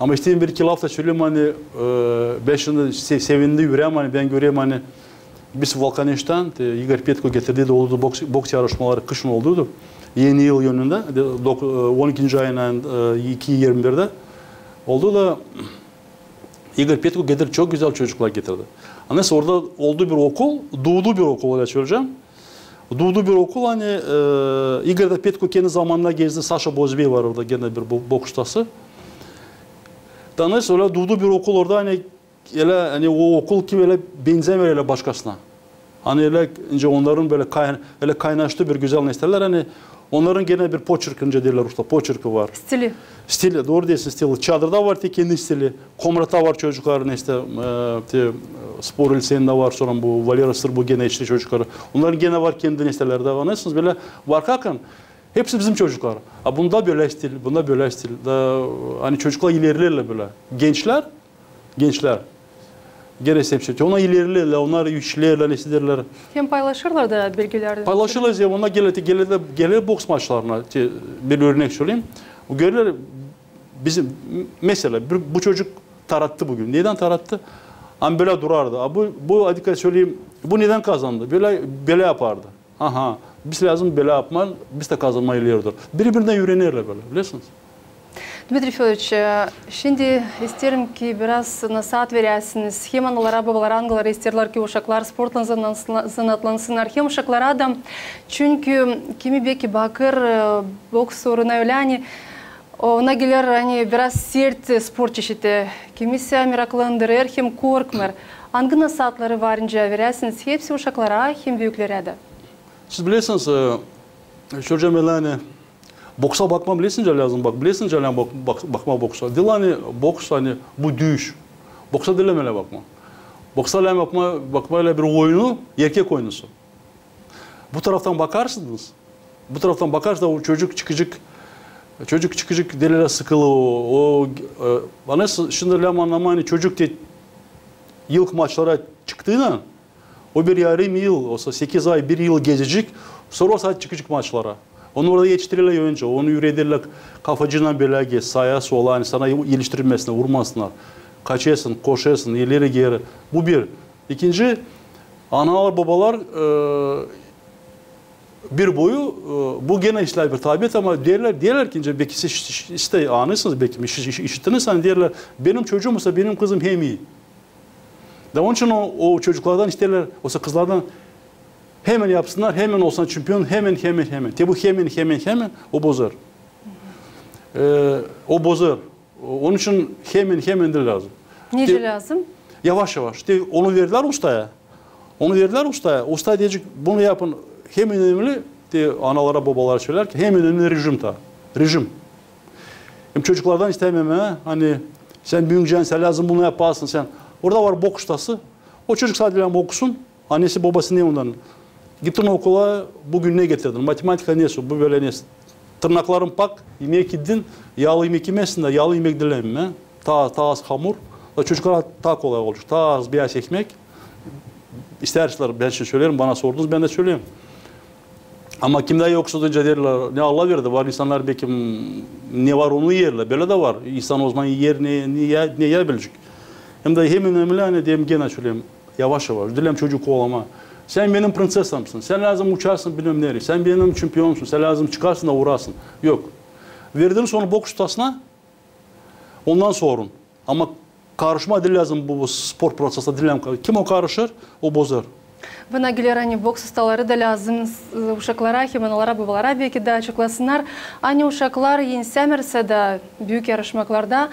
Ama isteerim bir-iki laf da söleyim, ani, e, bän şindi se-, sevindim üreem, ani bän görerim, ani biz Vulkaneştän, te, İgor Petko getirdi da oldu boks, boks yarışmaları kışın oldu. Eni yıl önündä, de, dok-, e, on ikinci ayın, e, iki yirmi birdä oldu da İgor Petko getirdi, çok gözäl çocuklar getirdi. Annêêrsın, orada oldu bir okul, duudu bir okul, ölä söleyecäm. Duudu bir okul, ani, e, İgor da Petko kendi zamanında gezdi, Saşa Bozbey var orada, genä bir bo-, boks ustası. Da annêêrsın, ölä duudu bir okul orada, ani ölä, ani o okul kim ölä benzämeer ölä başkasına. Ani ölä, nicä onnarın bölä kay-, ölä kaynaştı bir gözäl, nesoy deerlär, ani onnarın genä bir poçerki, nicä deerlär rusça, poçerki var. Stili. Stili, dooru deersin, stili. Çadırda var te kendi stili. Komratta var çocukların, işte, e, te, e, spor liseindä var, sora bu Valera Sırbu genä işte çocukları. Onnarın genä var kendi, nesoy deerlär, da, annêêrsınız, bölä var kakan, hepsi bizim çocuklar. A bunda bölä stil, bunda bölä stil. Da, ani çocuklar ilerleerlär bölä. Gençlär, gençlär. Genä isteerim söleyim. Onnar ilerleerlär, onnar işleerlär, nesoy deerlär. Hem paylaşêrlar da bilgileri. Paylaşêrlar, hem onnar geler, geler, geler boks maçlarına, te, bir örnek söleyim. O görerlär, bizim, m-, mesela, bir, bu çocuk tarattı büün. Nedän tarattı? Ani bölä durardı. A bu, bu, hadi söleyim, bu nedän kazandı? Bölä, bölä yapardı. Aha, biz lääzım bölä yapmaa, biz dä kazanmaa ileri dur. Biri-birindän üürenerlär bölä, bilersiniz. Dmitriy Födoroviç, e, şindi isteerim ki biraz nasaat veräsiniz hem analara, bobalara, angıları isteerlär ki uşaklar sportlan zanaatlansınnar, hem uşaklara da. Çünkü kimi beki bakêr, e, boks uuruna ölä, ani ona geler, ani biraz sert sport çeşidi. Kimi sä meraklandırêr hem korkmêêr. Angı nasaatları var nicä veräsiniz hepsi uşaklara hem büüklerä dä? Siz bilersiniz, e, söleyecäm, ani boksa bakmaa bilersiniz nicä lääzım bak-, bilersiniz nicä lääzım bak-, bak-, bakmaa boksa. Diil ani boks, ani bu düüş. Boksa diil ölä bakmaa. Boksa lääzım bakmaa, bakmaa ölä bir oyunu, erkek oyunusu. Bu taraftan bakarsınız. Bu taraftan bakarsınız da o çocuk çıkacek, çocuk çıkacek, deerlär, sıkılı o, o, e, bana s-, şindi lääzım annamaa, ani çocuk te ilk maçlara çıktıynan, o bir yarım yıl, osa sekiz ay, bir yıl gezecek, sora o çıkacek maçlara. Onu orada etiştirirlär önce, onu üüredilär kafacıktan bölä geç, sağa, sola, ani sana iliştirilmesin, urmasınnar. Kaçêrsın, koşêrsın, ileri, geeri. Bu bir. İkinci, analar, bobalar, e, bir boyu, e, bu genä islää bir tabiat, ama deerlär, deerlär ki, nicä beki siz iş-, iş-, işte anêêrsınız, beki iş-, iş-, işittiniz, ani deerlär, benim çocuum osa, benim kızım hem ii. Da onun için o, o çocuklardan isteerlär, osa kızlardan hemen yapsınnar, hemen olsun çempion, hemen, hemen, hemen. Te bu hemen, hemen, hemen, o bozêr. E, o bozêr. O-, onun için hemen, hemen diil lääzım. Nicä lääzım? Yavaş-yavaş. Te onu verdilär ustaya. Onu verdilär ustaya. Usta deyecek, bunu yapın. Hem önemli, te analara, bobalara söleer ki, hem önemli rejim ta. Rejim. Hem çocuklardan isteerim, ani sän büüyecän, sän lääzım bunu yapasın, sän. Orada var boks ustası. O çocuk sade lääzım okusun. Annesi, bobası ne ondan? Gittin okula, bugün ne getirdin? Matematika nesoy, bu bölä nesoy? Tırnakların pak, imeä giddin, yaalı imek imeesin da, yaalı imek dilemää. Taa, taa az hamur. Da çocuklara taa kolay olacek. Taa az beyaz ekmek. İsteerlär, bän şindi söleerim, bana sordunuz, bän dä söleerim. Ama kimdä yoksa da deerlär, ne Allah verdi, var insannar, beki, m, ne var onu iyerlär. Bölä dä var. İnsan o zaman iyer, ne, ne iy-, ne iyebilecek. Hem dä hem önemli, ani deyim, genä söleerim, yavaş-yavaş. Diil lääzım çocuuk koolamaa. Sän benim prinţesamsın, sän lääzım uçarsın bilmäm nereyi, sän benim çempionumsun, sän lääzım çıkarsın da uurasın. Yok. Verdiniz onu boks ustasına, ondan sorun. Ama karışmaa diil lääzım bu, bu sport proţesä, diil lääzım. Kim o karışêr, o bozêr. Bana geler, ani boks ustaları da lääzım s-, uşaklara, hem analara, bobalara beki dä açıklasınnar, ani uşaklar ensämersä dä büük yarışmaklarda,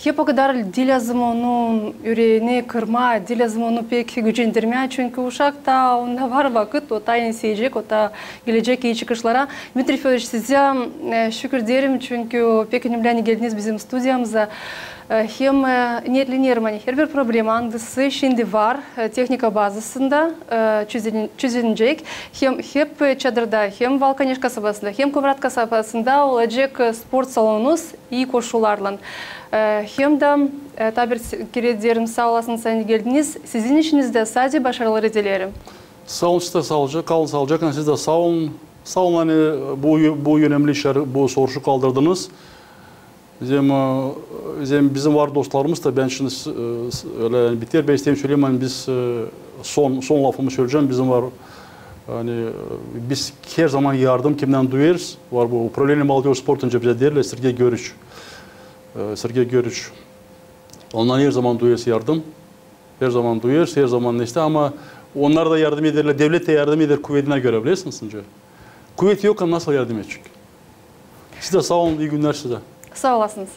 hep o kadar diil lääzım onun üreeni kırmaa, diil lääzım onu pek gücendirmää, çünkü uşak taa, onda var vakıt, o taa enseyecek, o taa gelecek ii çıkışlara. Dmitriy Födoroviç, sizä, e, şükür deerim, çünkü pek önemli, ani geldiniz bizim studiyamıza. E, hem, e, neetlenerim, ani herbir problema, angısı şindi var, e, tehnika bazasında, e, çözün-, çözünecek. Hem hep, e, Çadırda, hem Valkaneş kasabasında, hem Komrat kasabasında olacek, e, sport salonunuz ii koşullarlan. E, hem dä, e, taa bir kerä deerim, saa olasınız, ani geldiniz. Sizin işinizdä sade başarıları dileerim. Saa olun, siz dä saalıcaklan, kalın saalıcaklan, siz dä saa olun. Saa olun, ani bu, bu önemli işleri, bu soruşu kaldırdınız. Bizim, e, bizim, bizim var dostlarımız da, bän şindi, e, ölä, ani biter, bän isteerim sölemää, ani biz, e, son, son lafımı söleyecäm, bizim var, ani, e, biz herzaman yardım kimdän duyêrız, var bu Управление молодёжи и спорта, nicä bizä deerlär, Sergey Görüç. E, Sergey Görüç. Ondan herzaman duyêrız yardım. Herzaman duyêrız, herzaman neştä, ama onnar da yardım ederlär, devlet tä yardım eder kuvedinä görä, bilersiniz, nicä. Kuvet yok, nasıl yardım edecek? Siz dä saa olun, ii günnär sizä. Saa olasınız.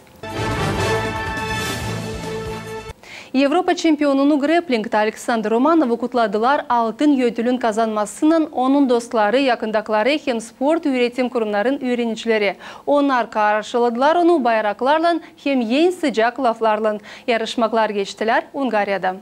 Evropa çempionunu grepplingtä Aleksandr Romanovı kutladılar altın ödülün kazanmasınnan onun dostları, yakındakları hem sport üüretim kurumnarın üürenicileri. Onnar karşıladılar onu bayraklarlan hem en sıcak laflarlan. Yarışmaklar geçtilär Ungariyada.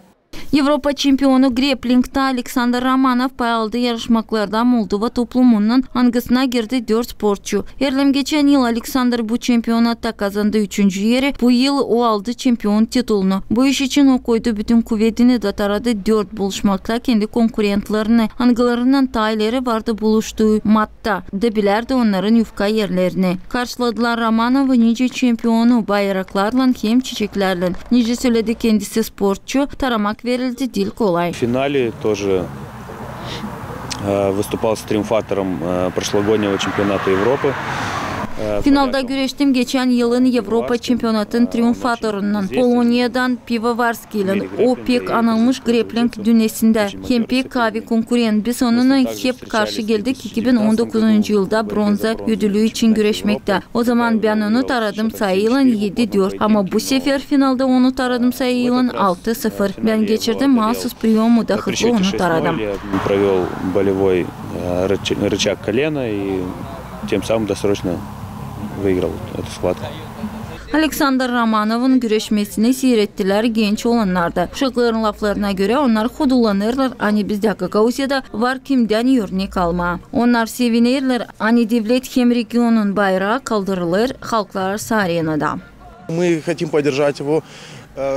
Evropa çempionu grepplingtä Aleksandr Romanov pay aldı yarışmaklarda Moldova toplumundan, angısına girdi dört sportçu. Erlem geçän yıl Aleksandr bu çempionatta kazandı üçüncü eri, bu yıl o aldı çempion titulunu. Bu iş için o koydu bütün kuvedini da taradı dört buluşmakta kendi konkurentlerini, angılarınnan taa ileri vardı buluştuu mat ta da bilärdi onnarın yufka erlerini. Karşıladılar Romanovı nicä çempionu bayraklarlan hem çiçeklärlän. Nicä söledi kendisi sportçu, taramak verildi diil kolay. В финале тоже, э, выступал с триумфатором, э, прошлогоднего чемпионата Европы. Finalda güreştim geçän yılın Evropa çempionatın triumfatorunnan, Poloniyadan Pivovarskiylan. O pek anılmış grepling dünnesindä hem pek kaavi konkurent. Biz onunnan hep karşı geldik iki bin on dokuzuncu yılda bronza ödülü için güreşmektä. O zaman bän onu taradım sayıylan edi dört, ama bu sefer finalda onu taradım sayıylan altı sıfır. Bän geçirdim maasuz priomu, dahi onu taradım. Провёл болевой, э, рычаг колена и тем самым досрочно выиграл эту схватку. Aleksandr Romanovun güreşmesini siiretttilär genç olannar da. Uşakların laflarına görä, onnar hodulanêrlar, ani bizdä Gagauziyada var kimdän örnek almaa. Onnar sevinerlär, ani devlet hem regionun bayraa kaldırılêr halklararası arenada. Мы хотим поддержать его.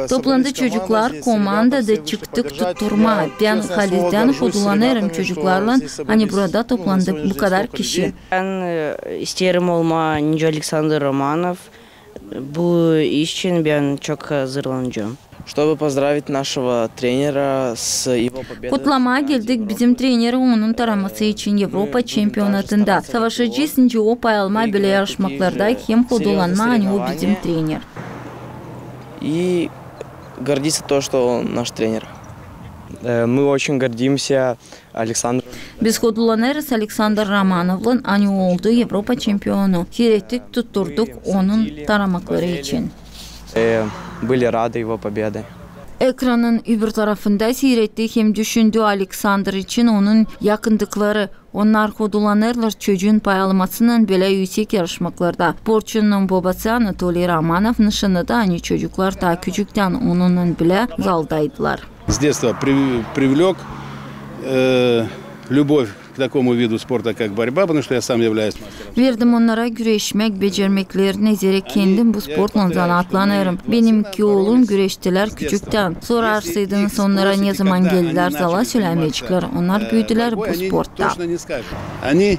Toplandı çocuklar, komanda da çıktık tutturmaa. Bän halizdän hodulanêrım çocuklarlan, ani burada toplandı bu kadar kişi. Bän, e, isteerim olmaa nicä Aleksandr Romanov. Bu iş için bän çok hazırlanacam. Чтобы поздравить нашего тренера с его победой. Kutlamaa geldik bizim treneri onun taraması için Evropa çempionatında. Savaşacez nicä o pay almaa bölä yarışmaklarda hem hodulanmaa, ani o bizim trener. И гордиться то, что он наш тренер. Э, мы очень гордимся Александром. Biz hodulanêrız Aleksandr Romanovlan, ani o oldu Evropa çempionu. Siirettik, tutturduk onun taramakları için. Э, были рады его победе. Ekranın öbür tarafında siiretti hem düşündü Aleksandr için onun yakındıkları. Onnar hodulanêrlar çocuun pay almasınnan bölä üüsek yarışmaklarda. Sportçunun bobası Anatoliy Romanov nışannadı, ani çocuklar taa küçüktän onunnan bilä zaldaydılar. С детства при-, привлёк, э, любовь к такому виду спорта, как борьба, потому что я сам являюсь мастером. Verdim onnara güreşmäk becermeklerinä, zerä kendim bu sportlan zanaatlanêrım. Benim iki oolum güreştilär küçüktän. Sorarsaydınız onnara, ne zaman geldilär zala, sölämeyeceklär. Onnar büüdülär bu sportta. Они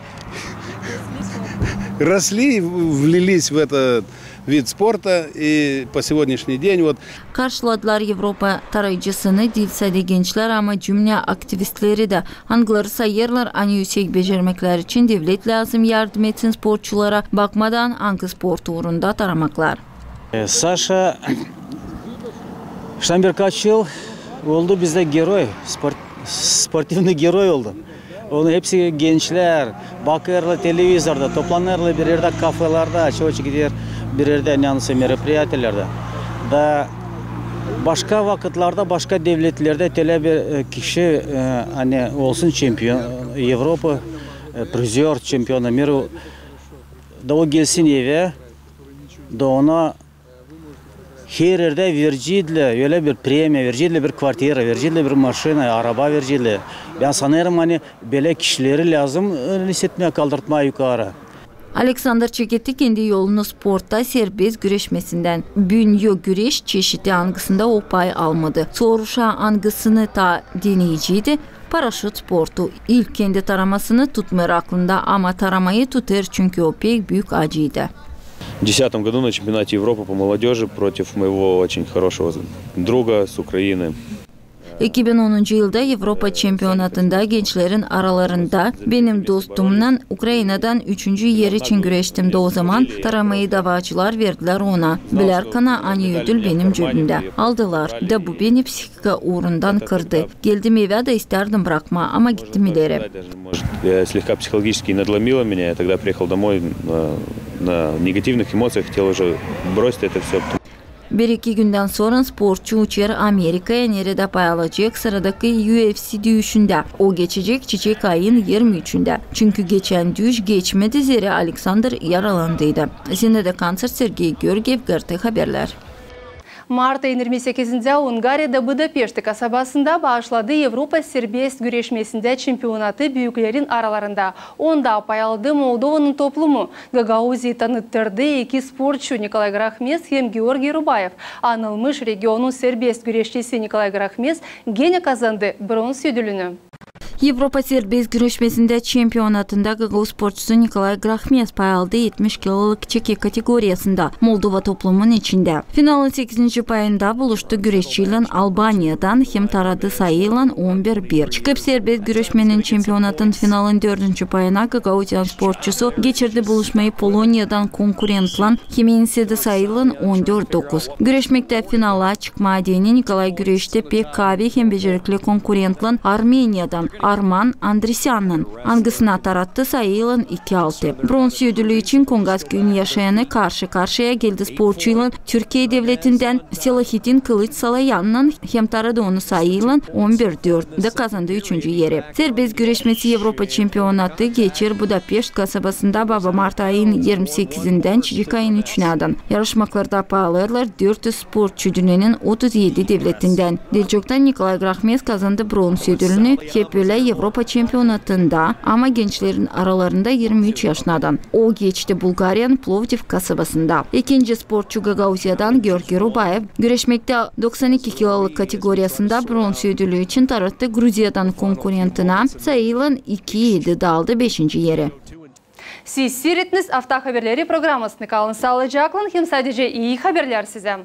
росли, влились в этот вид спорта, и по сегодняшний день вот. Karşıladılar Evropa tarayıcısını diil sade gençlär, ama cümlä aktivistleri dä, angıları sayêrlar, ani üüsek becermeklär için devlet lääzım yardım etsin sportçulara, bakmadan angı sport uurunda taramaklar. E, Saşa ştam birkaç yıl oldu bizdä geroy, sport-, sportivnıy geroy oldu. Onu hepsi gençlär bakêrlar televizorda, toplanêrlar bir erdä kafelerdä, çoyu gider bir erdä, neysä, мероприятиелerdä. Da başka vakıtlarda, başka devletlerdä tölä bir, e, kişi, e, ani olsun çempion Evropa, e, призёр чемпионата мира, da o gelsin evä, da ona her erdä vereceydilär ölä bir premiya, vereceydilär bir kvartira, vereceydilär bir maşina, araba vereceydilär. Bän sanêrım, ani bölä kişileri lääzım, e, hissetmää, kaldırtmaa yukarı. Aleksandr çeketti kendi yolunu sportta serbest güreşmesindän. Büün yok güreş çeşidi, angısında o pay almadı. Soruşa, angısını taa deneyeceydi. Paraşüt sportu. İlk kendi taramasını tutmêêr aklında, ama taramayı tutêr, çünkü o pek büük acıydı. В десятом году на чемпионате Европы по молодёжи против моего очень хорошего друга с Украины. İki bin onuncu yılda Evropa çempionatında gençlerin aralarında benim dostumnan Ukrainadan üçüncü er için güreştim da, o zaman taramayı davacılar verdilär ona. Bilärkana, ani ödül benim cöbümdä. Aldılar. Da bu beni psihika uurundan kırdı. Geldim evä da istärdim brakmaa, ama gittim ileri. Может, э, слегка психологически надломило меня. Я тогда приехал домой на, на негативных эмоциях, хотел уже бросить это всё. Bir-iki gündän sora sportçu uçêr Amerikaya, neredä pay alacek sıradakı U F C düüşündä. O geçecek çiçek ayın irmi üçündä. Çünkü geçän düüş geçmedi, zerä Aleksandr yaralandıydı. Zinaida Kanţer, Sergey Georgiev, G R T Haberlär. Martın irmi sekizindä Ungariyada Budapeşti kasabasında başladı Evropa serbest güreşmesindä çempionatı büüklerin aralarında. Onda pay aldı Moldovanın toplumu. Gagauziyayı tanıttırdı iki sportçu, Nikolay Grahmes hem Georgiy Rubayev. Anılmış regionun serbest güreşçisi Nikolay Grahmes genä kazandı bronz ödülünü. Evropa serbest güreşmesindä çempionatında gagauz sportçusu Nikolay Grahmes pay aldı etmiş kilolık çeki kategoriyasında Moldova toplumun içindä. Finalın sekizinci payında buluştu güreşçiylän Albaniyadan hem taradı sayıylan on bir bir. Çıkıp serbest güreşmenin çempionatın finalın dördüncü payına gagauziyan sportçusu geçirdi buluşmayı Poloniyadan konkurentlän hem enisedi sayıylan on dört dokuz. Güreşmektä finala çıkmaa deyni Nikolay güreşti pek kaavi hem becerikli konkurentlän Armeniyadan Arman Andresyannan, angısına tarattı sayıylan iki altı. Bronz ödülü için Kongas küüyün yaşayanı karşı-karşıya geldi sportçuylan Türkiye devletindän Selahattin Kılıç Salayannan hem taradı onu sayıylan on bir dört da kazandı üçüncü eri. Serbest güreşmesi Evropa çempionatı geçer Budapeşt kasabasında baba mart ayın irmi sekizindän çiçek ayın üçünädän. Yarışmaklarda pay alêrlar dört üz sportçu dünnenin otuz edi devletindän. Delcoktan Nikolay Grahmes kazandı bronz ödülünü hep ölä Evropa çempionatında, ama gençlerin aralarında irmi üç yaşınadan. O geçti Bulgariyanın Plovdiv kasabasında. İkinci sportçu Gagauziyadan Georgi Rubayev güreşmektä doksan iki kilolık kategoriyasında bronz ödülü için tarattı Gruziyadan konkurentinä, sayıylan iki edi da aldı beşinci eri. Siz siirediniz Afta haberleri programasını. Kalın saalıcaklan hem sadecä ii haberlär sizä.